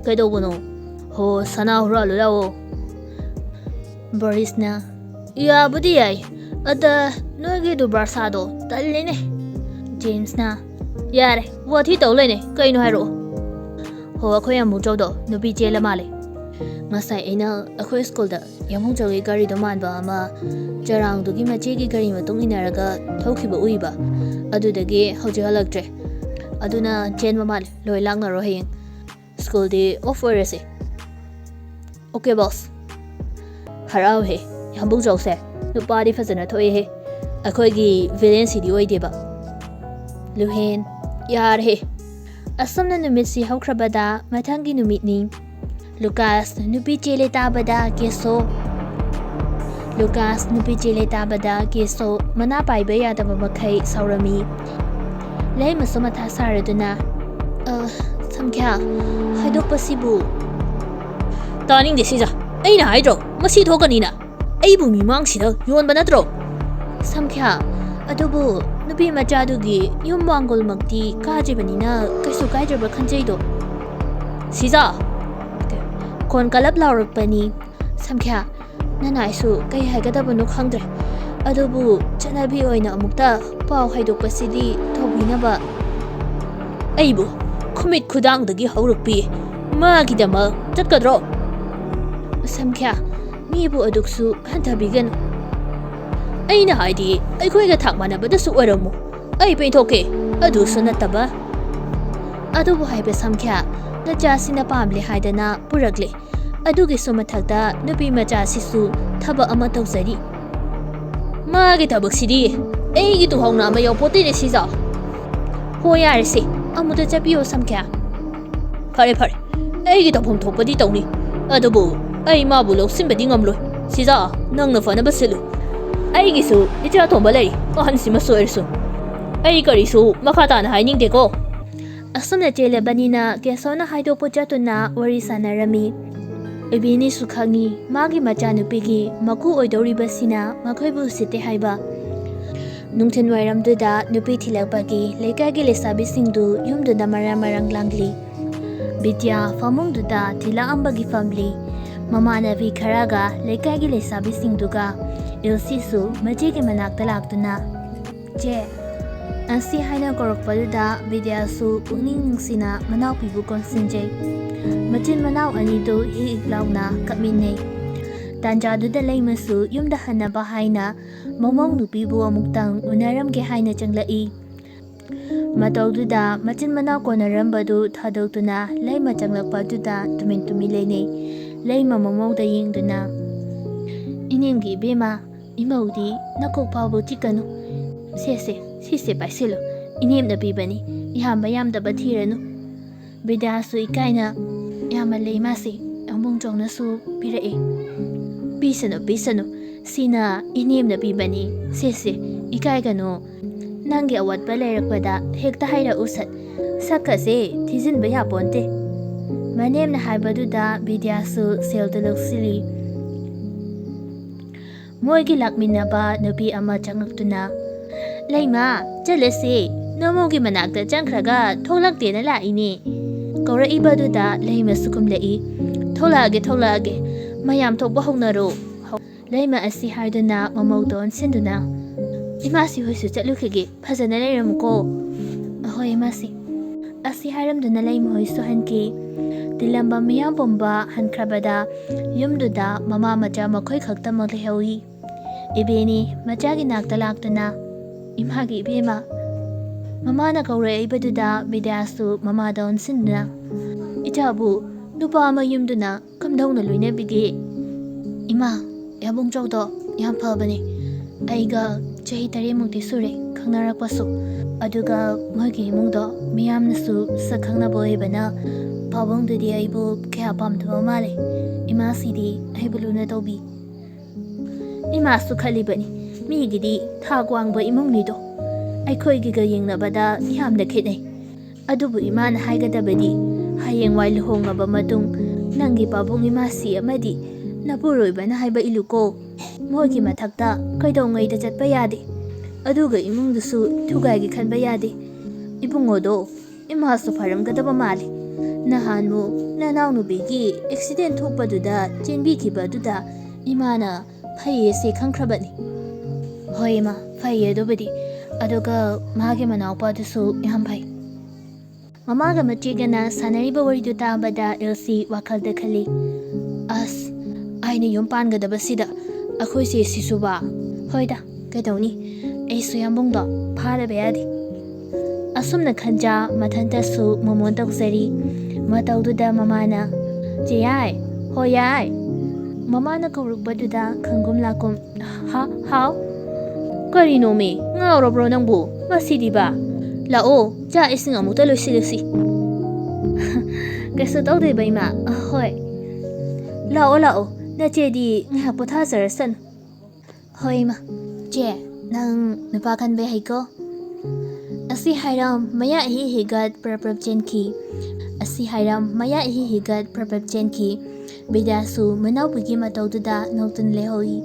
ꯀꯩꯗꯧꯕꯅꯣ? ꯍꯣ, ꯁꯅꯥ ꯍꯨꯔꯥꯜꯂꯨ ꯂꯥꯛꯑꯣ꯫ ꯕꯣꯔꯤꯁꯅ, ꯌꯥꯕꯨꯗꯤ ꯌꯥꯏ, ꯑꯗ ꯅꯣꯏꯒꯤ ꯗꯨꯕ꯭ꯔꯥꯁꯥꯗꯣ ꯇꯜꯂꯦꯅꯦ꯫ ꯖꯦꯝꯁꯅ, ꯌꯥꯔꯦ, ꯋꯥꯊꯤ ꯇꯧ ꯂꯩꯅꯦ, ꯀꯩꯅꯣ ꯍꯥꯏꯔꯛꯑꯣ꯫ ꯍꯣ, ꯑꯩꯈꯣꯏ ꯑꯃꯨꯛ ꯆꯧꯗꯣ ꯅꯨꯄꯤ ꯆꯦꯜꯂ ꯃꯥꯜꯂꯦ꯫ ꯉꯁꯥꯏ ꯑꯩꯅ ꯑꯩꯈꯣꯏ ꯁ꯭ꯀꯨꯜꯗ ꯌꯥꯝꯍꯧꯖꯧꯒꯤ ꯒꯥꯔꯤꯗꯣ ꯃꯥꯟꯕ ꯑꯃ ꯆꯔꯥꯡꯗꯨꯒꯤ ꯃꯆꯦꯒꯤ ꯒꯥꯔꯤ ꯃꯇꯨꯡ ꯏꯟꯅꯔꯒ ꯊꯧꯈꯤꯕ ꯎꯏꯕ꯫ ꯑꯗꯨꯗꯒꯤ ꯍꯧꯖꯤꯛ ꯍꯜꯂꯛꯇ꯭ꯔꯦ꯫ ꯑꯗꯨꯅ ꯆꯦꯟꯕ ꯃꯥꯜꯂꯦ꯫ ꯂꯣꯏ ꯂꯥꯛꯅꯔꯣ ꯍꯌꯦꯡ꯫ ꯁ꯭ꯀꯨꯜꯗꯤ ꯑꯣꯐ ꯑꯣꯏꯔꯁꯦ꯫ ꯑꯣꯀꯦ, ꯕꯣꯁ꯫ ꯍꯔꯥꯎꯍꯦ, ꯌꯥꯝꯕꯨꯡꯖꯧꯁꯦ꯫ ꯅꯨꯄꯥꯗꯤ ꯐꯖꯅ ꯊꯣꯛꯑꯦꯍꯦ꯫ ꯑꯩꯈꯣꯏꯒꯤ ꯚꯤꯂꯦꯟꯁꯤꯗꯤ ꯑꯣꯏꯗꯦꯕ꯫ ꯂꯨꯍꯦꯟ, ꯌꯥꯔꯦꯍꯦ꯫ ꯑꯁꯨꯝꯅ ꯅꯨꯃꯤꯠꯁꯤ ꯍꯧꯈ꯭ꯔꯕꯗ ꯃꯊꯪꯒꯤ ꯅꯨꯃꯤꯠꯅꯤ꯫ ꯂꯨꯀꯥꯁ ꯅꯨꯄꯤ ꯆꯦꯜꯂꯦ ꯇꯥꯕꯗ ꯀꯦꯁꯣ꯫ ꯂꯨꯀꯥꯁ ꯅꯨꯄꯤ ꯆꯦꯜꯂꯦ ꯇꯥꯕꯗ ꯀꯦꯁꯣ ꯃꯅꯥ ꯄꯥꯏꯕ ꯌꯥꯗꯕ ꯃꯈꯩ ꯁꯥꯎꯔꯝꯃꯤ꯫ ꯂꯩꯃꯁꯨ ꯃꯊꯥ ꯁꯥꯔꯗꯨꯅ, "ꯑ, ꯁꯝꯈ꯭ꯌꯥ, ꯍꯥꯏꯗꯣꯛꯄꯁꯤꯕꯨ?" ꯇꯥꯅꯤꯡꯗꯦ ꯁꯤꯖ, ꯑꯩꯅ ꯍꯥꯏꯗ꯭ꯔꯣ ꯃꯁꯤ ꯊꯣꯛꯀꯅꯤꯅ? ꯑꯩꯕꯨ ꯃꯤꯃꯥꯡꯁꯤꯗ ꯌꯣꯟꯕ ꯅꯠꯇ꯭ꯔꯣ? ꯁꯝꯈ꯭ꯌꯥ, ꯑꯗꯨꯕꯨ ꯅꯨꯄꯤ ꯃꯆꯥꯗꯨꯒꯤ ꯌꯨꯝ ꯋꯥꯡꯒꯣꯜꯃꯛꯇꯤ ꯀꯥꯗ꯭ꯔꯤꯕꯅꯤꯅ ꯀꯩꯁꯨ ꯀꯥꯏꯗ꯭ꯔꯕ ꯈꯟꯖꯩꯗꯣ꯫ ꯁꯤꯖꯥ! ꯈꯣꯟ ꯀꯂꯞ ꯂꯥꯎꯔꯛꯄꯅꯤ꯫ ꯁꯝꯈ꯭ꯌꯥ, ꯅꯅꯥꯏꯁꯨ ꯀꯩ ꯍꯥꯏꯒꯗꯕꯅꯣ ꯈꯪꯗ꯭ꯔꯦ꯫ ꯑꯗꯨꯕꯨ ꯆꯠꯅꯕꯤ ꯑꯣꯏꯅ ꯑꯃꯨꯛꯇ ꯄꯥꯎ ꯍꯥꯏꯗꯣꯛꯄꯁꯤꯗꯤ ꯇꯧꯕꯤꯅꯕ꯫ ꯑꯩꯕꯨ ꯈꯨꯃꯤꯠ ꯈꯨꯗꯥꯡꯗꯒꯤ ꯍꯧꯔꯛꯄꯤ ꯃꯥꯒꯤꯗꯃꯛ ꯆꯠꯀꯗ꯭ꯔꯣ? ꯁꯝꯈ꯭ꯌꯥ, ꯃꯤꯕꯨ ꯑꯗꯨꯛꯁꯨ ꯍꯟꯊꯕꯤꯒꯅꯨ꯫ ꯑꯩꯅ ꯍꯥꯏꯗꯤ ꯑꯩꯈꯣꯏꯒ ꯊꯥꯛ ꯃꯥꯟꯅꯕꯗꯁꯨ ꯑꯣꯏꯔꯝꯃꯨ꯫ ꯑꯩ ꯄꯦꯟꯊꯣꯛꯀꯦ꯫ ꯑꯗꯨꯁꯨ ꯅꯠꯇꯕ꯫ ꯑꯗꯨꯕꯨ ꯍꯥꯏꯕ ꯁꯝꯈ꯭ꯌꯥ, ꯅꯆꯥꯁꯤꯅ ꯄꯥꯝꯂꯦ ꯍꯥꯏꯗꯅ ꯄꯨꯔꯛꯂꯦ꯫ ꯑꯗꯨꯒꯤꯁꯨ ꯃꯊꯛꯇ ꯅꯨꯄꯤ ꯃꯆꯥꯁꯤꯁꯨ ꯊꯕꯛ ꯑꯃ ꯇꯧꯖꯔꯤ꯫ ꯃꯥꯒꯤ ꯊꯕꯛꯁꯤꯗꯤ ꯑꯩꯒꯤ ꯇꯨꯍꯧꯅ ꯑꯃ ꯌꯥꯎꯄꯣꯠꯇꯦꯅꯦ ꯁꯤꯖꯥ꯫ ꯍꯣ ꯌꯥꯔꯦꯁꯦ, ꯑꯃꯨꯛꯇ ꯆꯠꯄꯤꯌꯣ ꯁꯝꯈ꯭ꯌꯥ꯫ ꯐꯔꯦ ꯐꯔꯦ, ꯑꯩꯒꯤ ꯇꯧꯐꯝ ꯊꯣꯛꯄꯗꯤ ꯇꯧꯅꯤ, ꯑꯗꯨꯕꯨ ꯑꯩ ꯃꯥꯕꯨ ꯂꯧꯁꯤꯟꯕꯗꯤ ꯉꯝꯂꯣꯏ꯫ ꯁꯤꯖꯥ, ꯅꯪꯅ ꯐꯅꯕ ꯁꯤꯜꯂꯨ꯫ ꯑꯩꯒꯤꯁꯨ ꯏꯆꯥ ꯑꯇꯣꯝꯕ ꯂꯩꯔꯤ, ꯑꯍꯟꯁꯤꯃ ꯁꯣꯏꯔꯁꯨ꯫ ꯑꯩ ꯀꯔꯤꯁꯨ ꯃꯈꯥ ꯇꯥꯅ ꯍꯥꯏꯅꯤꯡꯗꯦꯀꯣ꯫ ꯑꯁꯨꯝꯅ ꯆꯦꯜꯂꯕꯅꯤꯅ ꯀꯦꯁꯣꯅ ꯍꯥꯏꯗꯣꯛꯄ ꯆꯠꯇꯨꯅ ꯋꯥꯔꯤ ꯁꯥꯟꯅꯔꯝꯃꯤ꯫ ꯏꯕꯦꯅꯤꯁꯨ ꯈꯪꯉꯤ ꯃꯥꯒꯤ ꯃꯆꯥꯅꯨꯄꯤꯒꯤ ꯃꯀꯨ ꯑꯣꯏꯗꯧꯔꯤꯕꯁꯤꯅ ꯃꯈꯣꯏꯕꯨ ꯎꯁꯤꯠꯇꯦ ꯍꯥꯏꯕ꯫ ꯅꯨꯡꯊꯤꯜ ꯋꯥꯏꯔꯝꯗꯨꯗ ꯅꯨꯄꯤ ꯊꯤꯜꯂꯛꯄꯒꯤ ꯂꯩꯀꯥꯏꯒꯤ ꯂꯩꯁꯥꯕꯤꯁꯤꯡꯗꯨ ꯌꯨꯝꯗꯨꯗ ꯃꯔꯥꯡ ꯃꯔꯥꯡ ꯂꯥꯡꯂꯤ꯫ ꯕꯤꯗ꯭ꯌꯥ ꯐꯃꯨꯡꯗꯨꯗ ꯊꯤꯜꯂꯛꯑꯝꯕꯒꯤ ꯐꯝꯂꯤ꯫ ꯃꯃꯥꯟꯅꯕꯤ ꯈꯔꯒ ꯂꯩꯀꯥꯏꯒꯤ ꯂꯩꯁꯥꯕꯤꯁꯤꯡꯗꯨꯒ ꯏꯜꯁꯤꯁꯨ ꯃꯆꯦꯒꯤ ꯃꯅꯥꯛꯇ ꯂꯥꯛꯇꯨꯅ, "ꯆꯦ" ꯑꯁꯤ ꯍꯥꯏꯅ ꯀꯧꯔꯛꯄꯗꯨꯗ ꯕꯤꯗ꯭ꯌꯥꯁꯨ ꯄꯨꯛꯅꯤꯡ ꯅꯨꯡꯁꯤꯅ ꯃꯅꯥꯎꯄꯤꯕꯨ ꯀꯣꯟꯁꯤꯟꯖꯩ꯫ ꯃꯆꯤꯟ ꯃꯅꯥꯎ ꯑꯅꯤꯗꯨ ꯍꯤꯛ ꯍꯤꯛ ꯂꯥꯎꯅ ꯀꯞꯃꯤꯟꯅꯩ꯫ ꯇꯥꯟꯖꯥꯗꯨꯗ ꯂꯩꯃꯁꯨ ꯌꯨꯝꯗ ꯍꯟꯅꯕ ꯍꯥꯏꯅ ꯃꯃꯧ ꯅꯨꯄꯤꯕꯨ ꯑꯃꯨꯛꯇꯪ ꯎꯅꯔꯝꯒꯦ ꯍꯥꯏꯅ ꯆꯪꯂꯛꯏ꯫ ꯃꯇꯧꯗꯨꯗ ꯃꯆꯤꯟ ꯃꯅꯥꯎ ꯀꯣꯟꯅꯔꯝꯕꯗꯨ ꯊꯥꯗꯣꯛꯇꯨꯅ ꯂꯩꯃ ꯆꯪꯂꯛꯄ ꯑꯗꯨꯗ ꯇꯨꯃꯤꯟ ꯇꯨꯃꯤꯟ ꯂꯩꯅꯩ꯫ ꯂꯩꯃ ꯃꯃꯧꯗ ꯌꯦꯡꯗꯨꯅ, "ꯏꯅꯦꯝꯒꯤ ꯏꯕꯦꯝꯃ, ꯏꯃꯧꯗꯤ ꯅꯀꯣꯛ ꯐꯥꯎꯕ ꯆꯤꯛꯀꯅꯨ꯫ ꯁꯦ, ꯁꯦ, ꯁꯤꯁꯦ ꯄꯥꯏꯁꯤꯜꯂꯨ꯫ ꯏꯅꯦꯝꯅ ꯄꯤꯕꯅꯤ꯫ ꯌꯥꯝꯕ ꯌꯥꯝꯗꯕ ꯊꯤꯔꯅꯨ꯫" ꯕꯤꯗ꯭ꯌꯥꯁꯨ ꯏꯀꯥꯏꯅ, "ꯌꯥꯝꯃꯜꯂꯦ ꯏꯃꯥꯁꯤ, ꯑꯕꯨꯡꯆꯧꯅꯁꯨ ꯄꯤꯔꯛꯑꯦ꯫" "ꯄꯤꯁꯅꯨ, ꯄꯤꯁꯅꯨ꯫ ꯁꯤꯅ ꯏꯅꯦꯝꯅ ꯄꯤꯕꯅꯤ꯫ ꯁꯦ, ꯁꯦ, ꯏꯀꯥꯏꯒꯅꯨ꯫ ꯅꯪꯒꯤ ꯑꯋꯥꯠꯄ ꯂꯩꯔꯛꯄꯗ ꯍꯦꯛꯇ ꯍꯥꯏꯔꯛꯎ ꯁꯠ꯫ ꯁꯛꯀꯁꯦ ꯊꯤꯖꯤꯟꯕ ꯌꯥꯄꯣꯟꯇꯦ꯫" ꯃꯅꯦꯝꯅ ꯍꯥꯏꯕꯗꯨꯗ ꯕꯤꯗ꯭ꯌꯥꯁꯨ ꯁꯦꯜꯗꯨ ꯂꯧꯁꯤꯜꯂꯤ꯫ ꯃꯣꯏꯒꯤ ꯂꯥꯛꯃꯤꯟꯅꯕ ꯅꯨꯄꯤ ꯑꯃ ꯆꯪꯂꯛꯇꯨꯅ, "ꯂꯩꯃ, ꯆꯠꯂꯁꯦ꯫ ꯅꯃꯧꯒꯤ ꯃꯅꯥꯛꯇ ꯆꯪꯈ꯭ꯔꯒ ꯊꯣꯛꯂꯛꯇꯦꯅ ꯂꯥꯛꯏꯅꯦ꯫" ꯀꯧꯔꯛꯏꯕꯗꯨꯗ ꯂꯩꯃꯁꯨ ꯈꯨꯝꯂꯛꯏ, "ꯊꯣꯛꯂꯛꯑꯒꯦ, ꯊꯣꯛꯂꯛꯑꯒꯦ꯫ ꯃꯌꯥꯝ ꯊꯣꯛꯄ ꯍꯧꯅꯔꯣ꯫" ꯂꯩꯃ ꯑꯁꯤ ꯍꯥꯏꯗꯨꯅ ꯃꯃꯧꯗ ꯑꯣꯟꯁꯤꯟꯗꯨꯅ, "ꯏꯃꯥꯁꯤ ꯍꯣꯏꯁꯨ ꯆꯠꯂꯨꯈꯤꯒꯦ, ꯐꯖꯅ ꯂꯩꯔꯝꯃꯨꯀꯣ꯫" "ꯑꯍꯣꯏ ꯏꯃꯥꯁꯤ꯫" ꯑꯁꯤ ꯍꯥꯏꯔꯝꯗꯨꯅ ꯂꯩꯃ ꯍꯣꯏꯁꯨ ꯍꯟꯈꯤ꯫ ꯇꯤꯜꯂꯝꯕ ꯃꯤꯌꯥꯝ ꯄꯨꯝꯕ ꯍꯟꯈ꯭ꯔꯕꯗ ꯌꯨꯝꯗꯨꯗ ꯃꯃꯥ ꯃꯆꯥ ꯃꯈꯣꯏ ꯈꯛꯇꯃꯛ ꯂꯩꯍꯧꯏ꯫ ꯏꯕꯦꯅꯤ ꯃꯆꯥꯒꯤ ꯅꯥꯛꯇ ꯂꯥꯛꯇꯨꯅ, "ꯏꯃꯥꯒꯤ ꯏꯕꯦꯝꯃ꯫" ꯃꯃꯥꯅ ꯀꯧꯔꯛꯏꯕꯗꯨꯗ ꯕꯤꯗ꯭ꯌꯥꯁꯨ ꯃꯃꯥꯗ ꯑꯣꯟꯁꯤꯟꯗꯨꯅ, "ꯏꯆꯥꯕꯨ ꯅꯨꯄꯥ ꯑꯃ ꯌꯨꯝꯗꯨꯅ ꯀꯝꯗꯧꯅ ꯂꯣꯏꯅꯕꯤꯒꯦ?" "ꯏꯃꯥ, ꯌꯥꯕꯨꯡꯆꯧꯗꯣ ꯌꯥꯝ ꯐꯕꯅꯦ꯫ ꯑꯩꯒ ꯆꯍꯤ ꯇꯔꯦꯠꯃꯨꯛꯇꯤ ꯁꯨꯔꯦ ꯈꯪꯅꯔꯛꯄꯁꯨ꯫ ꯑꯗꯨꯒ ꯃꯣꯏꯒꯤ ꯏꯃꯨꯡꯗꯣ ꯃꯤꯌꯥꯝꯅꯁꯨ ꯁꯛ ꯈꯪꯅꯕ ꯑꯣꯏꯕꯅ ꯄꯥꯕꯨꯡꯗꯨꯗꯤ ꯑꯩꯕꯨ ꯀꯌꯥ ꯄꯥꯝꯗꯕ ꯃꯥꯜꯂꯦ꯫ ꯏꯃꯥꯁꯤꯗꯤ ꯑꯩꯕꯨ ꯂꯨꯅ ꯇꯧꯕꯤ꯫" ꯏꯃꯥꯁꯨ ꯈꯜꯂꯤꯕꯅꯤ, ꯃꯤꯒꯤꯗꯤ ꯊꯥꯛ ꯋꯥꯡꯕ ꯏꯃꯨꯡꯅꯤꯗꯣ, ꯑꯩꯈꯣꯏꯒꯤꯒ ꯌꯦꯡꯅꯕꯗ ꯌꯥꯝꯅ ꯈꯦꯠꯅꯩ꯫ ꯑꯗꯨꯕꯨ ꯏꯃꯥꯅ ꯍꯥꯏꯒꯗꯕꯗꯤ, ꯍꯌꯦꯡꯋꯥꯏ ꯂꯨꯍꯣꯡꯉꯕ ꯃꯇꯨꯡ ꯅꯪꯒꯤ ꯄꯥꯕꯨꯡ ꯏꯃꯥꯁꯤ ꯑꯃꯗꯤ ꯅꯄꯨꯔꯣꯏꯕꯅ ꯍꯥꯏꯕ ꯏꯜꯂꯨꯀꯣ꯫ ꯃꯣꯏꯒꯤ ꯃꯊꯛꯇ ꯀꯩꯗꯧꯉꯩꯗ ꯆꯠꯄ ꯌꯥꯗꯦ꯫ ꯑꯗꯨꯒ ꯏꯃꯨꯡꯗꯨꯁꯨ ꯊꯨꯒꯥꯏꯒꯦ ꯈꯟꯕ ꯌꯥꯗꯦ꯫ ꯏꯕꯨꯡꯉꯣꯗꯣ ꯏꯃꯥꯁꯨ ꯐꯔꯝꯒꯗꯕ ꯃꯥꯜꯂꯤ꯫ ꯅꯍꯥꯟꯃꯨꯛ ꯅꯅꯥꯎꯅꯨꯄꯤꯒꯤ ꯑꯦꯛꯁꯤꯗꯦꯟ ꯊꯣꯛꯄꯗꯨꯗ ꯆꯦꯟꯕꯤꯈꯤꯕꯗꯨꯗ ꯏꯃꯥꯅ ꯐꯩꯌꯦꯁꯦ ꯈꯪꯈ꯭ꯔꯕꯅꯤ꯫ ꯍꯣꯏ ꯏꯃꯥ, ꯐꯩꯌꯦ ꯑꯗꯨꯕꯨꯗꯤ꯫ ꯑꯗꯨꯒ ꯃꯥꯒꯤ ꯃꯅꯥꯎꯄꯥꯗꯨꯁꯨ ꯌꯥꯝ ꯐꯩ꯫ ꯃꯃꯥꯒ ꯃꯆꯦꯒꯅ ꯁꯥꯟꯅꯔꯤꯕ ꯋꯥꯔꯤꯗꯨ ꯇꯥꯕꯗ ꯑꯦꯜꯁꯤ ꯋꯥꯈꯜꯗ ꯈꯜꯂꯤ, "ꯑꯁ, ꯑꯩꯅ ꯌꯨꯝ ꯄꯥꯟꯒꯗꯕꯁꯤꯗ ꯑꯩꯈꯣꯏꯁꯦ ꯁꯤꯁꯨꯕ꯫ ꯍꯣꯏꯗ, ꯀꯩꯗꯧꯅꯤ? ꯑꯩꯁꯨ ꯌꯥꯝꯕꯨꯡꯗꯣ ꯐꯥꯗꯕ ꯌꯥꯗꯦ꯫" ꯑꯁꯨꯝꯅ ꯈꯟꯖꯥ ꯃꯊꯟꯇꯁꯨ ꯃꯣꯃꯣꯟ ꯇꯧꯖꯔꯤ꯫ ꯃꯇꯧꯗꯨꯗ ꯃꯃꯥꯅ, "ꯆꯦ ꯌꯥꯏ, ꯍꯣ ꯌꯥꯏ꯫" ꯃꯃꯥꯅ ꯀꯧꯔꯛꯄꯗꯨꯗ ꯈꯪꯒꯨꯝ ꯂꯥꯛꯀꯨꯝ, "ꯍꯥ, ꯍꯥꯎ?" "ꯀꯔꯤꯅꯣꯃꯤ, ꯉꯥꯎꯔꯕ꯭ꯔꯣ ꯅꯪꯕꯨ? ꯉꯁꯤꯗꯤꯕ꯫ ꯂꯥꯛꯑꯣ, ꯆꯥꯛ ꯏꯁꯤꯡ ꯑꯃꯨꯛꯇ ꯂꯣꯏꯁꯤꯜꯂꯁꯤ꯫" "ꯀꯩꯁꯨ ꯇꯧꯗꯦꯕ ꯏꯃꯥ꯫ ꯍꯣꯏ꯫ ꯂꯥꯛꯑꯣ, ꯂꯥꯛꯑꯣ꯫ ꯅꯆꯦꯗꯤ ꯉꯥꯏꯍꯥꯛ ꯄꯣꯊꯥꯖꯔꯁꯅꯨ꯫" "ꯍꯣꯏ ꯏꯃꯥ꯫ ꯆꯦ, ꯅꯪ ꯅꯨꯄꯥ ꯈꯟꯕ ꯍꯩꯀꯣ?" ꯑꯁꯤ ꯍꯥꯏꯔꯝ ꯃꯌꯥ ꯏꯍꯤ ꯍꯤꯒꯠ ꯄ꯭ꯔꯞ ꯄ꯭ꯔꯞ ꯆꯦꯟꯈꯤ꯫ ꯑꯁꯤ ꯍꯥꯏꯔꯝ ꯃꯌꯥ ꯏꯍꯤ ꯍꯤꯒꯠ ꯄ꯭ꯔꯞ ꯄ꯭ꯔꯞ ꯆꯦꯟꯈꯤ꯫ ꯕꯤꯗ꯭ꯌꯥꯁꯨ ꯃꯅꯥꯎꯄꯤꯒꯤ ꯃꯇꯧꯗꯨꯗ ꯅꯣꯛꯇꯨꯅ ꯂꯩꯍꯧꯏ꯫